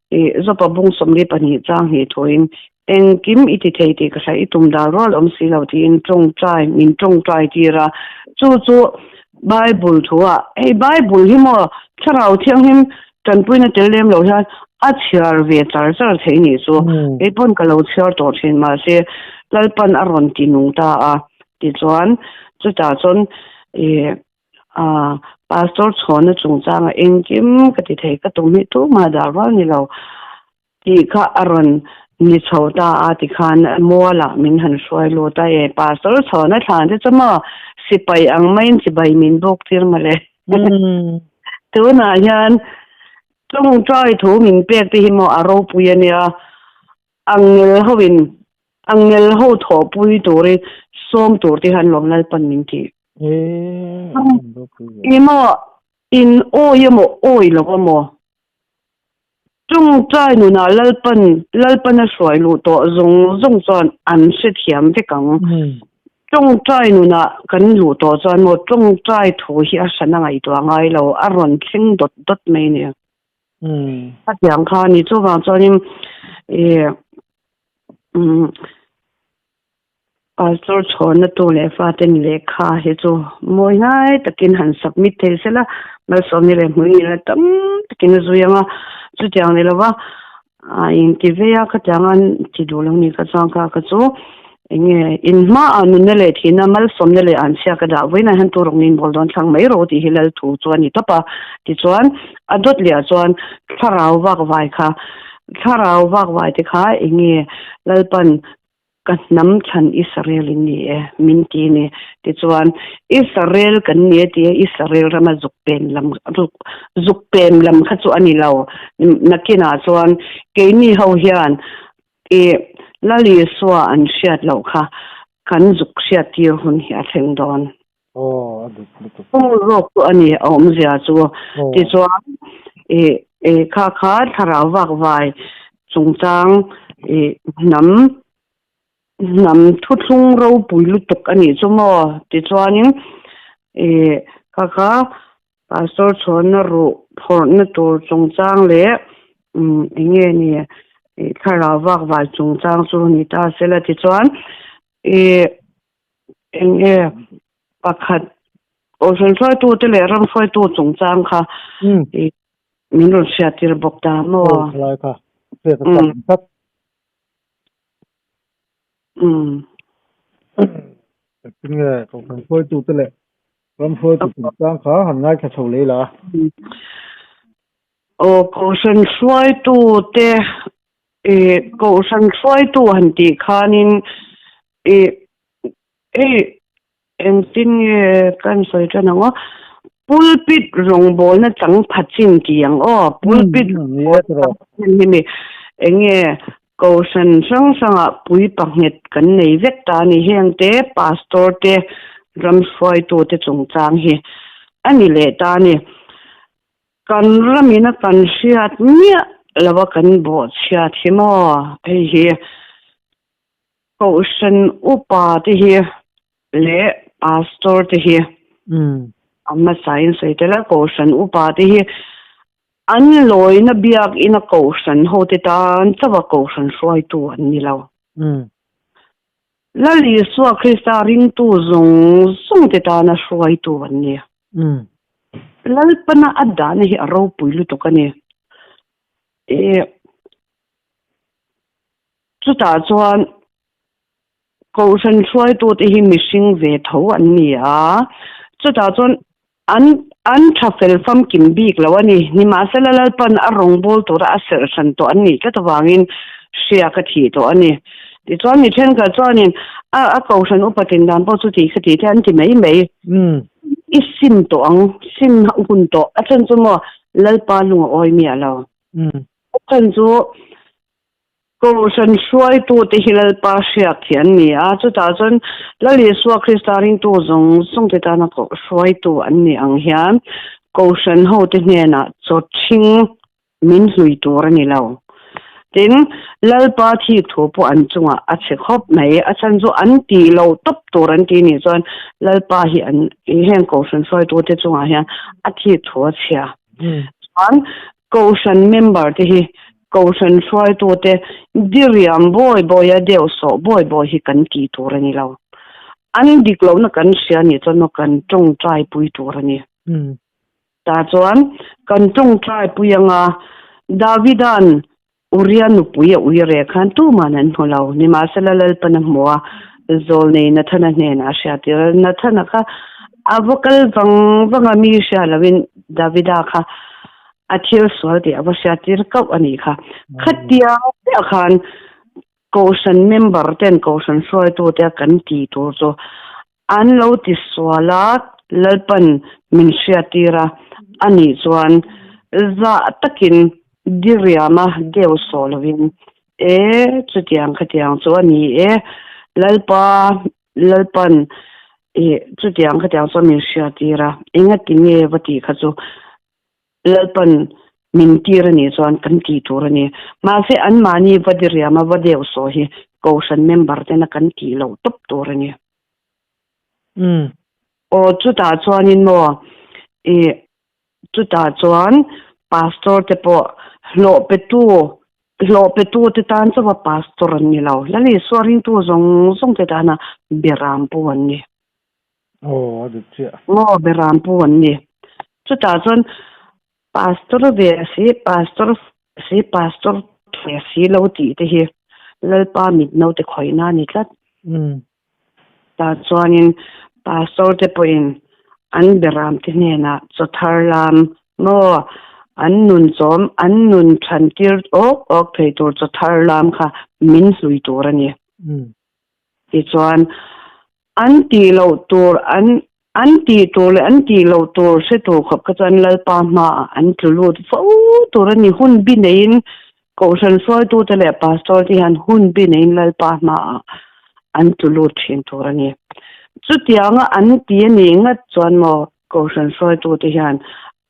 i Zopa bung 22 chang hnih thuin engkim i ti thei tih ka hria i tum dal rual awm si lo tiin tawngtai min tawngtai tir a chu chu Bible thu ah hei Bible hi maw thlarau thianghlim. Tanpuina tel lem lo hian a chhiar ve char char theih nih chu. Kei pawn ka lo chhiar tawh thin mahse Lalpan a rawn ti nung ta a tichuan chutah chuan ih ah Pastor chhawna chungchanga engkim ka ti thei ka tum hi tumah dar rual ni lo tih kha a rawn ni chho ta a tikhan mualah min han hruai lut a e Pastor chhawna thlan te chu maw sipai ang maiin chibai min bawk tir mawle. Tunah hian tawngtai thu min pek te hi maw a ropui a nia, angel ho in angel ho thawhpui turin sawm tur te hian lawm Lalpan min ti. I maw in awi emaw awi lo emaw tawngtai nunah Lalpan Lalpan a hruai luh tawh zawng zawng chuan an hrethiam vek ang. Tawngtai nunah kan luh tawh chuan maw tawngtai thu hi a hran a ngaihtuah ngai lo, a rawn thleng dawt dawt mai a ni. Hetiang kha a ni. Chuvang chuanin ih umm Pastor chhawnna tu leh faten lehkha hi chu mawi hnai takin han submit thei se la, malsawmni leh hmuingilna tam takin a zui ang a, chutiang ni lova a inti vei a, khatiang an ti duh lo ni ka chuan kha ka chu eng nge in hmaah nunna leh thihna malsawmna leh an chhia ka dah vawiinah hian tur rawng in bawl dawn thlang mai rawh tih hi lal thu chu a ni tawp a, tichuan a dawt leh ah chuan thlarau vak vai kha thlarau vak vai te kha eng nge Lalpan Ka hnam chhan Israel in ni e, min ti ni. Tichuan, Israel kan ni e tia Israel rama zuk pen lam, zuk pen lam kha chu a ni lo. Nakinah chuan keini ho hian i Lal Isua an hriat loh kha kan zuk hriat tir hun hi a thleng dawn. Aw, a dik lutuk. Aw zawk chu a ni a awmzia chu. Tichuan, i i kha kha thlarau vak vai chungchang i hnam hnam thuthlung ropui lutuk a nih chu maw? Tichuanin i kha kha Pastor chhawnna ruh phawrhna tur chungchang leh eng nge ni i thlarau vak vai chungchang chu ni ta sela tichuan i Eng nge pakhat Kohhran hruaitute leh ram hruaitu chungchang kha i min rawn hriattir bawk ta maw? Aw thalai kha hriat a chak tlat. Engtin nge Kohhran hruaitute leh ram hruaitu chungchang kha han ngaithla chho leh ila? Aw Kohhran hruaitute I Kohhran hruaitu han tih khanin i hei engtin nge kan sawi tan ang aw, pulpit rawngbawlna chang pha chin tih ang aw, pulpit rawngbawlna chang pha chin hi mi eng nge Kohhran hrang hrangah pui panghet kan nei vek ta a ni, heng te pastor te ram hruaitu te chungchang hi a ni leh ta a ni. Kan ramina kan hriat miah lo a kan bawhchhiat hi maw? Hei hi Kohhran upa te hi leh Pastor te hi a hmasain sawi tel a, Kohhran upa te hi an lawina biakina Kohhran hote tan chauha Kohhran hruaitu an ni lo. Lal Isua Krista ringtu zawng zawng te tana hruaitu an ni. Lalpana a dahna hi a ropui lutuk a ni. E, chutah chuan Kohhran hruaitute hi mihring ve tho an ni a, chutah chuan an an tha fel famkim bik lo a ni. Nimahsela Lalpan a rawngbâwl tura a serh hran tawh an nih tlat avangin hria ka thih tawh a ni. Tichuan mi thenkhat chuanin a a kohhran upa tin dan pawh chu tih kha tih te an ti mai mai. I sim tawh ang, sim hun tawh. A chhan chu maw Lalpa lung a awi miah lo. A chhan chu Kohhran hruaitute hi Lalpa hriak hi an ni a, chutah chuan Lal Isua Krista ringtu zawng zawngte tana hruaitu an ni ang hian Kohhran hote hnenah chaw ṭhing min hlui tur a ni lo. Tin, Lalpa thik thu pawh an chungah a chhe khawp mai. A chhan chu an tih loh tawp tur an ti nih chuan Lalpa hi an heng Kohhran hruaitute chungah hian a thik thu a chhia. Chuan Kohhran member te hi Kohhran hruaitute diriam bawi bawia deuh sawh bawi bawi hi kan tih tur a ni lo. An dik lohna kan hria nih chuan maw kan tawngtai pui tur a ni. Tah chuan kan tawngtai pui anga Davida'n Uria nupui a ui reh khan tuman an hmu lo. Nimahsela Lalpan a hmu a, zawlnei Nathana hnenah a hriattir a. Nathana kha a va kal vang vang a, mi hria loin Davida kha a thil sual tih a va hriattir kauh a nih kha. Khatiang chiah khan Kohhran member ten Kohhran hruaitute kan ti tur chu an lo ti sual a, Lalpan min hriattir a, a nih chuan zah takin diriama deu sawh lovin, E, chutiang khatiang chu a ni e, Lalpa, Lalpan i chutiang khatiang chuan min hriattir a, engati nge va tih kha chu Lalpan min tir a nih chuan kan tih tur a ni. Mahse, anmahni va diriama va deuh saw hi Kohhran member tena kan tih loh tawp tur a ni. Aw, chutah chuanin maw, ih, chutah chuan Pastor te pawh hlawh petu, hlawh petu te tan chauha Pastor an ni lo. Lal Isua ringtu zawng zawng te tana beram pu an ni. Aw, a dik chiah. Maw beram pu an ni. Chutah chuan Pastor ve si, Pastor si, Pastor ve si lo tih te hi Lalpa mit naute khawihna a ni tlat. Tah chuanin Pastor te pawhin an beram te hnenah chaw thar lam maw an nun chawm, an nun than tir awk awk thei tur chaw thar lam kha min hlui tur a ni. Tichuan, an tih loh tur, an an tih tur leh an tih loh tur hre tur khawp kha chuan Lalpa hmaah an tlu lut fo tur a ni. Hun bi neiin Kohhran hruaitute leh Pastor te hian hun bi neiin Lalpa hmaah an tlu lut thin tur a ni. Chutianga an ti a nih ngat chuan maw Kohhran hruaitute hian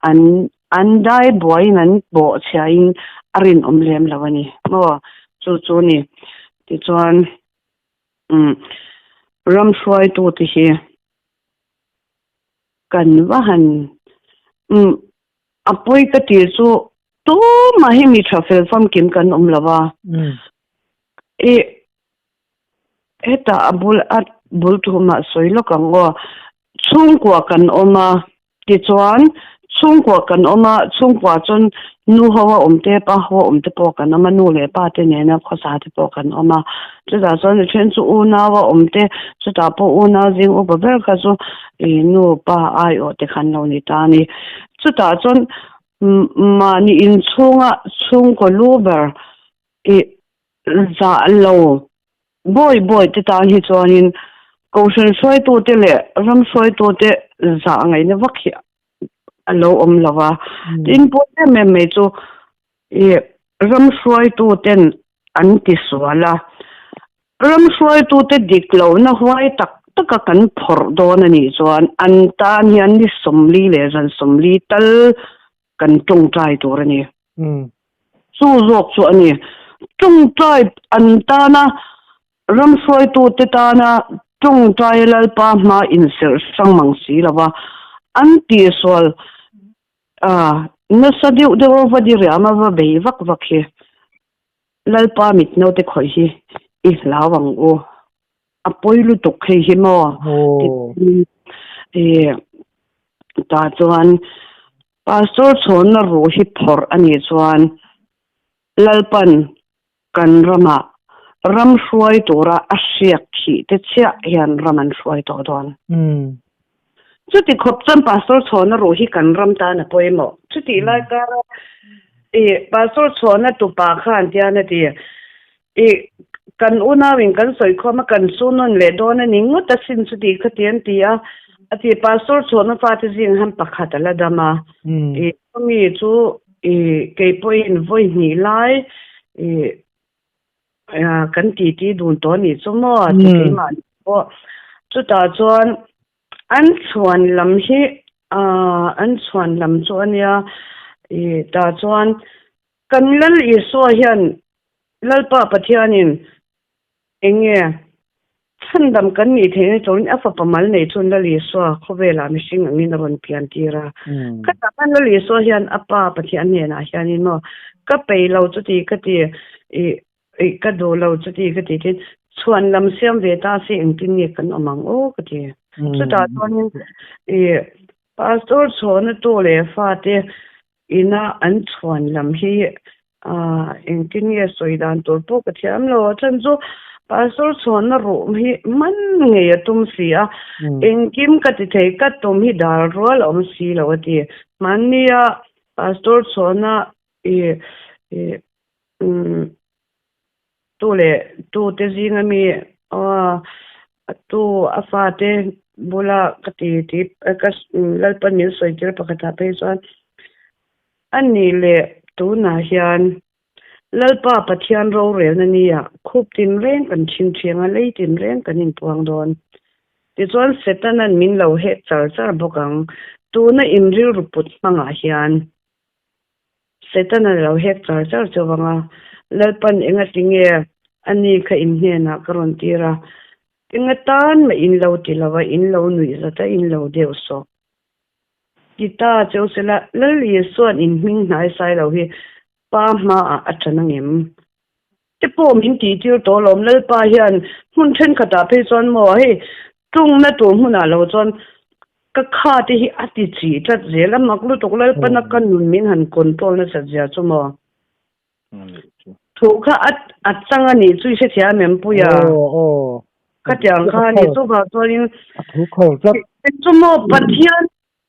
an an dai buaiin an bawhchhiain a rinawm lem lo a ni maw? Chu chu ni. Tichuan. Umm ram hruaitute hi kan va han umm a pawi ka tih chu tumah hi mi tha fel famkim kan awm lo va ih hetah a bul a bul thumah sawi lawk ang aw chhungkua kan awm a. Tichuan, chhungkua kan awm a, chhungkua chuan nu ho a awm te, pa ho a awm te pawh kan awm a, nu leh pa te nena khawsa te pawh kan awm a. Chutah chuan a then chu unau a awm te, chutah pawh unau zing upa ber kha chu ih nu pa aiawh te khan lo ni ta a ni. Chutah chuan mahni inchhunga chhungkaw lu ber ih zah lo Bawi bawi te tan hi chuanin Kohhran hruaitute leh ram hruaitute zah ngaihna vak hi a lo awm lo va. Tin, pawi em em mai chu ih ram hruaituten an ti sual a, ram hruaitute dik lohna huai tak taka kan phawrh dawn a nih chuan an tan hian ni 40 leh zan 40 tal kan tawngtai tur a ni. Chu zawk chu a ni. Tawngtai an tana ram hruaitute tana tawngtai Lalpa hma inserh hrang mang si lo va, an tihsual nasa deuh deuh a va diriam a va bei vak vak hi Lalpa mit naute khawih hi i hlau ang u. A pawi lutuk hei hi maw? Tiin tah chuan Pastor chhawnna ruh hi phawrh a nih chuan Lalpan kan ramah ram hruai tura a hriak thih te chiah hian ram an hruai tawh dawn. Chuti khawp chuan Pastor chhawnna ruh hi kan ram tan a pawimawh. Chutih lai kara ih Pastor chhawnna tupa khan tian a ti, ih kan unauin kan sawikhawm a kan chu nawn leh dawn a ni ngawt asin chuti kha ti an ti a, a ti Pastor chhawnna fate zing han pakhat a la dam a, ih chumi chu ih kei pawhin vawi hnih lai ih kan titi dun tawh a nih chu maw ti keimah pawh chutah chuan an chhuan lam hi an chhuan lam chu a nia ih tah chuan kan Lal Isua hian Lalpa Pathianin eng nge chhandam kan nih theihna turin a fapa mal nei chuan Lal Isua khawvelah mihring angin a rawn pian tir a. Khatah khan Lal Isua hian a pa Pathian hnenah hianin maw ka peih lo chuti ka ti ih ih ka duh lo chuti ka ti tin chhuan lam siam ve ta se engtin nge kan awm ang aw ka ti. Chutah chuanin ih. Pastor chhawna tu leh fate ina an chhuan lam hi engtin nge sawi dan tur pawh ka thiam lo. A chhan chu Pastor chhuanna ruh hi man ngei a tum si a, engkim ka ti thei ka tum hi dal rual a awm si lo a ti. Hmannia Pastor chhuanna i Tu leh tu te zinga mi a tu a fate bula ka ti ti ka Lalpan min sawi tir pakhatah phei chuan a ni leh tunah hian Lalpa Pathian rorelna nia khup tinreng kan chhingchheng a, lei tinreng kan inpuang dawn. Tichuan Setanan min lo heh char char bawk ang. Tuna inrilru put hmangah hian. Setana lo hek char char chauh vang a, Lalpan engati nge a ni kha in hnenah ka rawn tir a, enga tan mah in lo ti lo a, in lo nuih zat a, in lo deuh sawk. Ti ta cheu sela, Lal Isua'n in hming hnai sai lo hi Pa hmaah a ṭan angem? Te pawh min tih tir tawh alawm, Lalpa hian hmun thenkhatah phei chuan maw hei tungna tur hmunah lo chuan ka kha te hi a ti chih tlat zel a, mak lutuk Lalpana ka nun min han control nasat zia chu maw. Thu kha a a chang a nih chu i hrethiam em Puia? Khatiang kha a nih chuvang chuanin chu maw Pathian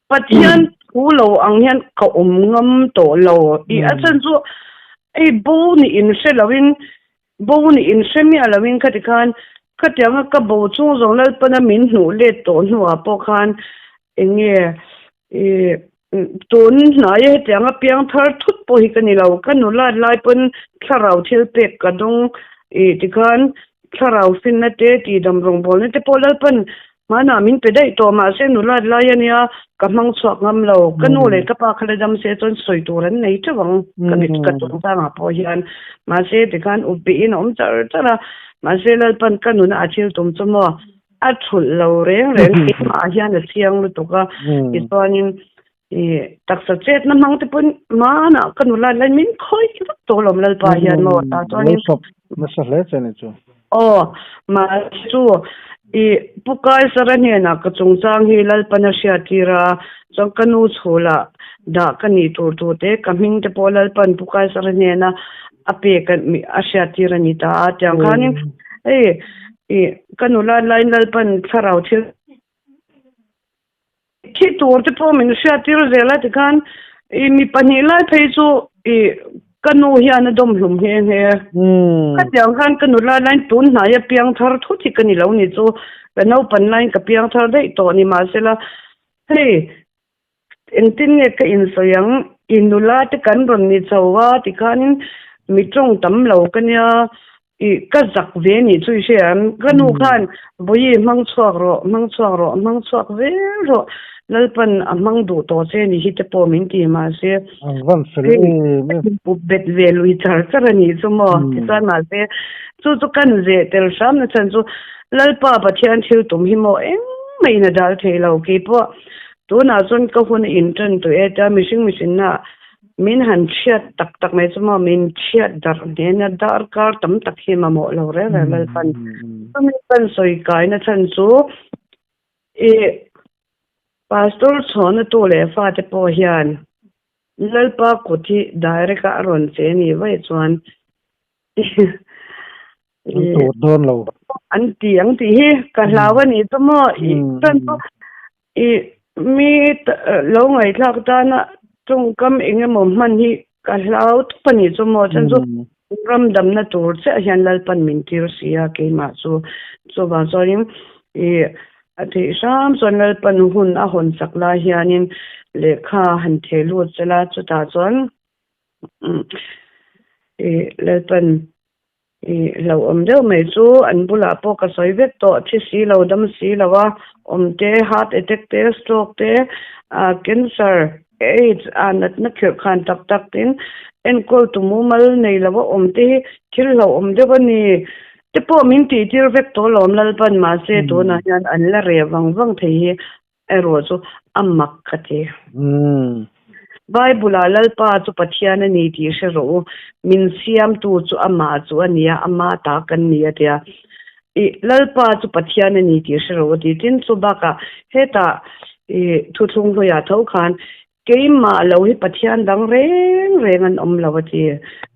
Pathian thu lo ang hian ka awm ngam tawh lo i a chhan chu hei bo nih in hre lo in bo nih in hre miah lo in khati khan khatianga ka bo chung zawng Lalpana min hnuh let tawh hnuah pawh khan eng nge i tun hnaia hetianga piang thar thut pawh hi ka ni lo ka nulat lai pawn thlarau thil pek ka dawng i tikhan thlarau finna te tihdam rawngbawlna te pawh Lalpan Hmanah min pe daih tawh mahse nulat lai a nia ka hmang chhuak ngam lo. Ka nu leh ka pa kha la dam se chuan sawi tur an nei teuh ang ka mit ka tum tangah pawh hian. Mahse tikhan up bihin a awm char char a, mahse Lalpan ka nuna a thil tum chu maw a thulh lo reng reng keimah hian a chiang lutuk a tichuanin i taksa chetna hmang te pawn hmanah ka nulat lai min khawi vak tawh alawm Lalpa hian maw tah chuanin Lo sawp nasa hle che ni chu. Aw, mahse chu i Pu Kaisara hnenah ka chungchang hi Lalpan a hriattir a, chuan ka nu chhulah dah ka nih tur thu te, ka hming te pawh Lalpan Pu Kaisara hnena a pek a hriattir a ni ta a, tiang khanin hei i ka nulat laiin Lalpan thlarau thil Thi tur te pawh min hriattir zel a tikhan i mi pahnih lai phei chu i ka nu hian a dawm hlum nghe nghe. Khatiang khan ka nula laiin tun hnaia piang thar thut hi ka ni lo ni chu ka naupan laiin ka piang thar daih tawh ni mahsela hei engtin nge ka insawi ang i nula te kan rawn ni chho a tikhanin mi tawng tam lo ka nia I ka zak ve nih chu i hria em? Ka nu khan Vawi hmang chhuak rawh, hmang chhuak rawh, hmang chhuak zel rawh, Lalpan a hmang duh tawh che ni hi te pawh min ti mahse An van fel em em. Pup bet ve lui char char a nih chu maw? Tichuan mahse chu chu kan zeh tel hram na chhan chu Lalpa Pathian thil tum hi maw engmah in a dal thei lo keipawh tunah chuan ka hun a intan tawh e tia mihring mihrinna Min han chhiat tak tak mai chu maw, min chhiat darh hnena darkar tam tak hi mamawh lo reng reng Lalpan. Chumi kan sawi kaina chhan chu i Pastor chhawna tu leh fate pawh hian Lalpa kut hi direct a a rawn che ni vaih chuan An tur dawn lo. An ti ang tih hi ka hlau a ni chu maw, i chhan chu I mi lo ngaihthlak tana tawngkam eng emaw hman hi ka hlau tawp a nih chu maw? Chuan chu ram damna tur chiah hian Lalpan min tir si a keimah chu. Chuvang chuanin i a theih hram chuan Lalpan hun a hawn chak lai hianin lehkha han theh lut sela chutah chuan i Lalpan I hlauhawm deuh mai chu an bulah pawh ka sawi vek tawh, thi si lo, dam si lo a awm te, heart attack te, stroke te, cancer, aids a natna khirh khan tak tak tin enkawl tu mumal nei lo a awm te hi thil hlauhawm deuh a ni te pawh min tih tir vek tawh lawm Lalpan mahse tunah hian an la reh vang vang thei hi erawh chu a mak ka ti. Bible-ah Lalpa chu Pathian a ni tih hre rawh u, min siamtu chu amah chu a nia, ama ta kan ni a tia. I Lalpa chu Pathian a ni tih hre rawh u tih tin chu bakah hetah. I thuthlung hluiah tho khan keimah lo hi Pathian dang reng reng an awm lo a ti.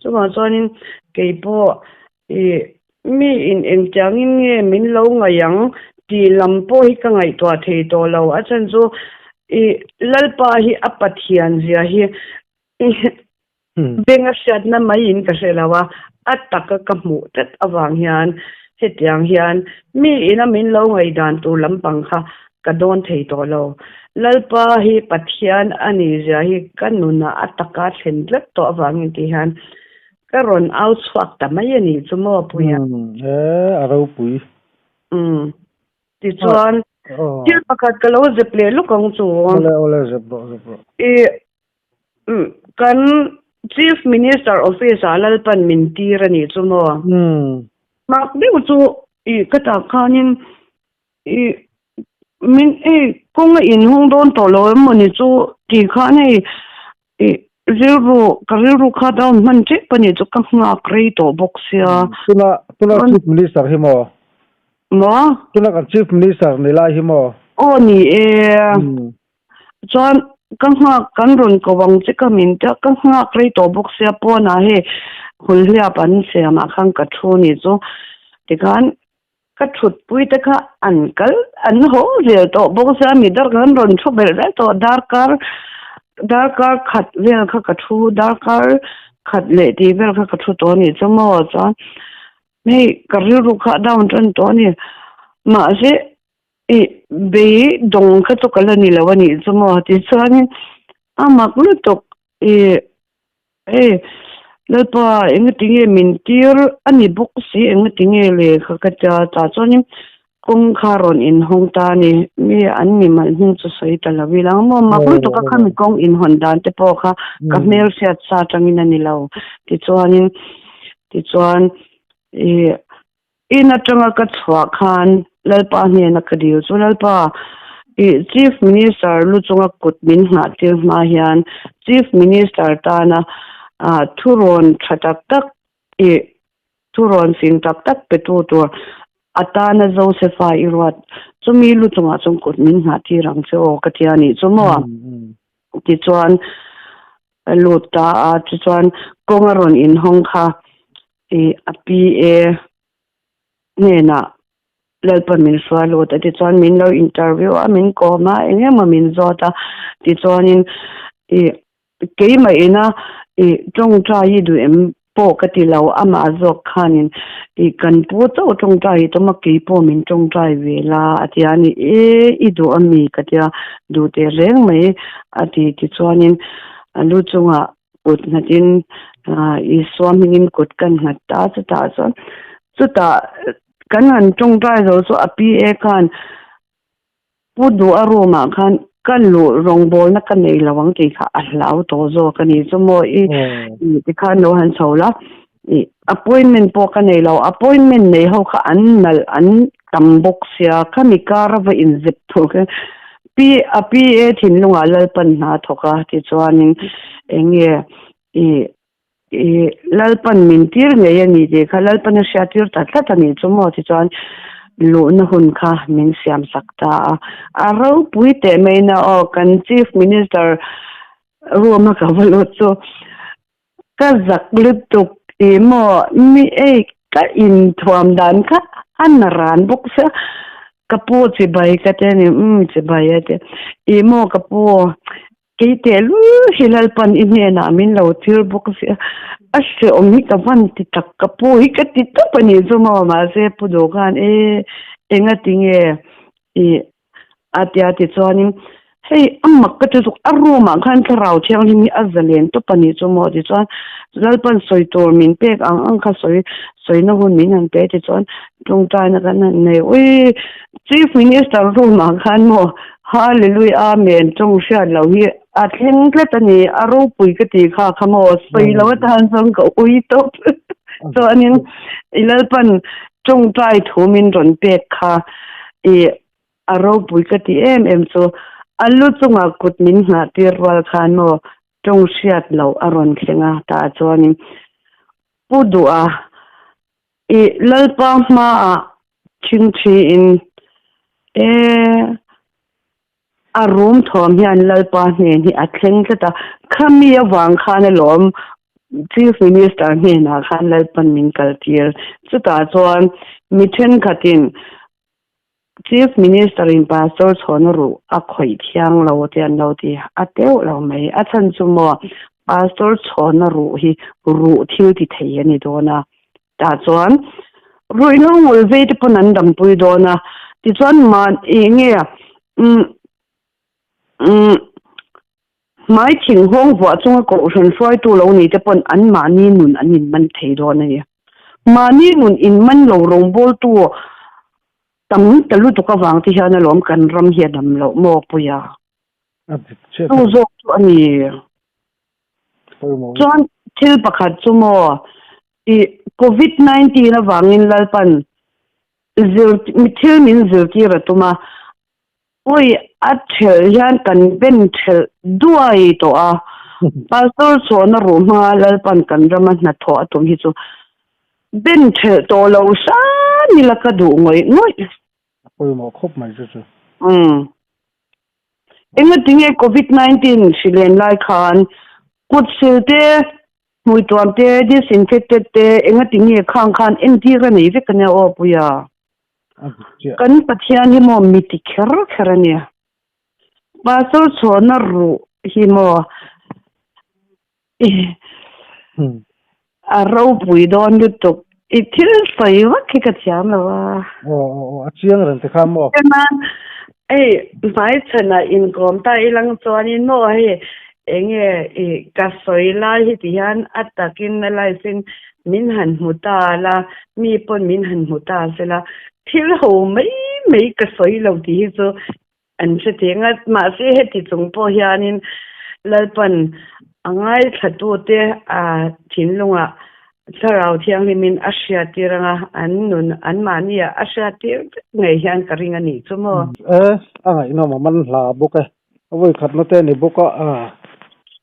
Chuvang chuanin kei pawh i mi in engtiangin nge min lo ngaih ang tih lam pawh hi ka ngaihtuah thei tawh lo. A chhan chu i Lalpa hi a Pathian zia hi Beng a hriatna maiin ka hre lo a, a taka ka hmuh tlat avang hian hetiang hian mi ina min lo ngaihdan tur lampang kha ka dawn thei tawh lo. Lalpa hi Pathian a nih zia hi ka nunah a taka thlen tlat tawh avangin ti hian ka rawn au chhuak ta mai a nih chu maw Puia? Umm, e, a ropui. Umm, tichuan thil pakhat ka lo zep leh luk ang chu. Awle, awle, zep rawh, zep rawh. I Kan Chief Minister office ah Lalpan min tir a nih chu maw? Mak deuh chu i ka tak khanin i min hei kawng a inhawng dawn tawh lo em mawni chu tih khan hei i rilru ka rilru kha down hman tep a nih chu ka nghak rei tawh bawk sia. Tuna tuna Chief Minister hi maw? Maw? Tuna kan Chief Minister ni lai hi maw? Aw ni e. Chuan ka nghak kan rawn ko ang che ka min ta ka nghak rei tawh bawk sia pawnah hei hulhliap an siamah khan ka thu ni chu tikhan ka thutpui te kha an kal an haw zel tawh bawk sia mi dar kan rawn thu belh zel tawh darkar darkar khat vel kha ka thu darkar khat leh tih vel kha ka thu tawh a nih chu maw chuan hei ka rilru kha a down tan tawh a ni mahse I bei dawng kha chu ka la ni lo a nih chu maw tichuanin a mak lutuk i hei Lalpa engatinge min tir a ni bawk si engatinge le kha ka tia tah chuanin kawng kha rawn inhawng ta a ni mi an mi malh hming chu sawi ta lo ila ang maw mak lutuk a khami kawng inhawn dan te pawh kha ka hmelhriat sa atangin a ni lo tichuanin tichuan i In atanga ka chhuah khan Lalpa hnena ka dil chu, Lalpa, i Chief Minister lu chunga kut min nghah tir hma hian Chief Minister tana thurawn tha tak tak i thurawn fing tak tak petu tur atana Josefa i ruat chumi lu chungah chuan kut min nghah tir ang che aw ka ti a nih chu maw? Tichuan a lut ta a, tichuan kawng a rawn inhawng kha I a PA hnenah Lalpa min hruai lut a tichuan min lo interview a min kawm a eng emaw min zawt a tichuanin i keimah ina i tawngtai hi duh em pawh ka ti lo amah zawk khanin i kan pu chauh tawngtai hi tum a keipawh min tawngtai ve la a ti a ni e i duh ami ka tia duh teh reng mai a ti tichuanin a lu chungah kut nghatin Isua hmingin kut kan nghat ta chutah chuan chutah kan han tawngtai zo chu a PA khan Pu Duha room ah khan ka luh rawngbawlna ka nei lo ang tih kha a hlau tawh zawk a ni chu maw i tikhan lo han chho la i appointment pawh ka nei lo appointment nei ho kha an nalh an tam bawk sia khami kar a va inzep tur kha Pi a PA thinlungah Lalpan hna a thawk a tichuanin eng nge i i Lalpan min tir ngei a ni tih kha Lalpan a hriat tir ta tlat a nih chu maw tichuan luhna hun kha min siam sak ta a a ropui teh mai na aw kan Chief Minister room a ka va lut chu Ka zak lutuk i maw mi ei ka inthuam dan kha a na ran bawk sia ka pu chibai ka ti a ni umm chibai a ti i maw ka pu kei tehlul hi Lalpan i hnenah min lo thil bawk sia a hreawm hi ka van ti tak ka pu hi ka ti tawp a nih chu maw mahse pu duh khan e engatinge i A ti a tichuanin hei a mak ka ti zuk a room ah khan thlarau thianghlim hi a zalen tawp a nih chu maw tichuan Lalpan sawi tur min pek ang ang kha sawi sawina hun min han pe tichuan tawngtaina kan han nei ui Chief Minister room ah khan maw Hallelujah Amen tawng hriat loh hi a thleng tlat a ni a ropui ka tih kha kha maw sawi loh atan chuan ka ui tawp chuanin i Lalpan tawngtai thu min rawn pek kha i a ropui ka ti em em chu a lu chungah kut min nghah tir rual khan maw tawng hriat loh a rawn thleng a tah chuanin Pu Duha i Lalpa hmaah thingthiin e. A rum thawm hian Lalpa hnen hi a thleng tlat a, khami avang khan alawm Chief Minister hnenah khan Lalpan min kaltir. Chutah chuan mi thenkhatin Chief Minister in Pastor chhawn ruh a khawih thiang lo te an lo ti a teuh lo mai. A chhan chu maw Pastor chhawn ruh hi ruh thil ti thei a ni dawn a. Tah chuan ruihhlo ngul vei te pawn an dampui dawn a, tichuan mah ih nge umm umm hmai thing hawng vuah chunga kohhran hruaitu lo ni te pawn an mahni nun an inman thei dawn a ni. Mahni nun inman lo rawngbawltu tam ta lutuk avang te hian alawm kan ram hi a dam loh maw Puia? Chu zawk chu a ni. Chuan thil pakhat chu maw i covid 19 avangin Lalpan zir thil min zirtir a tum a, ui a thelh hian kan ben thelh duai tawh a, Pastor chhawna ruh hmanga Lalpan kan rama hnathawh a tum hi chu ben thelh tawh lo hram ila ka duh ngawih ngawih. A pawimawh khawp mai chu chu. Umm. Engatinge Covid 19 hri len lai khan kut sil te, hmui tuam te, disinfected te engatinge khang khan entir a nei vek ania aw Puia. Kan Pathian hi maw mi ti kher kher ania. Pastor chhuahna ruh hi maw A ropui dawn lutuk. I thil sawi vak hi ka thiam lo a. Aw aw aw a chiang reng te kha maw? Chuan hei hmaichhanah inkawm ta ilang chuanin maw hei enge i ka sawi lai hi ti hian a takin a live in min han hmu ta la, mi pawn min han hmu ta sela thil ho mai mai ka sawi lo tih hi chu An hre thei ngat. Mahse heti chung pawh hianin Lalpan a ngaithlatute a thinlungah Thlarau Thianghlimin a hriattir anga an nun anmahniah a hriattir vek ngei hian ka ring a nih chu maw? E, a ngaihnawm a man hla bawk e. A vawikhatna te a ni bawk a,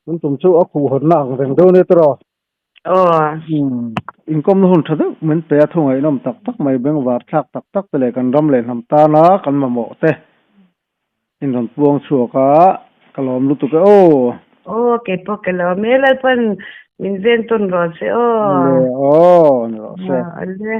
tun tum chu a khuhhawnna ang reng deuh a nia tiraw? Aw. Inkawmna hun tha deuh min pe a, thu ngaihnawm tak tak mai, bengvar thlak tak tak te leh kan ram leh hnam tana kan mamawh te in rawn puang chhuak a, ka lawm lutuk e aw. Aw, kei pawh ka lawm e, Lalpan min ven tawn rawh se aw. Le aw, ni rawh se. Ale.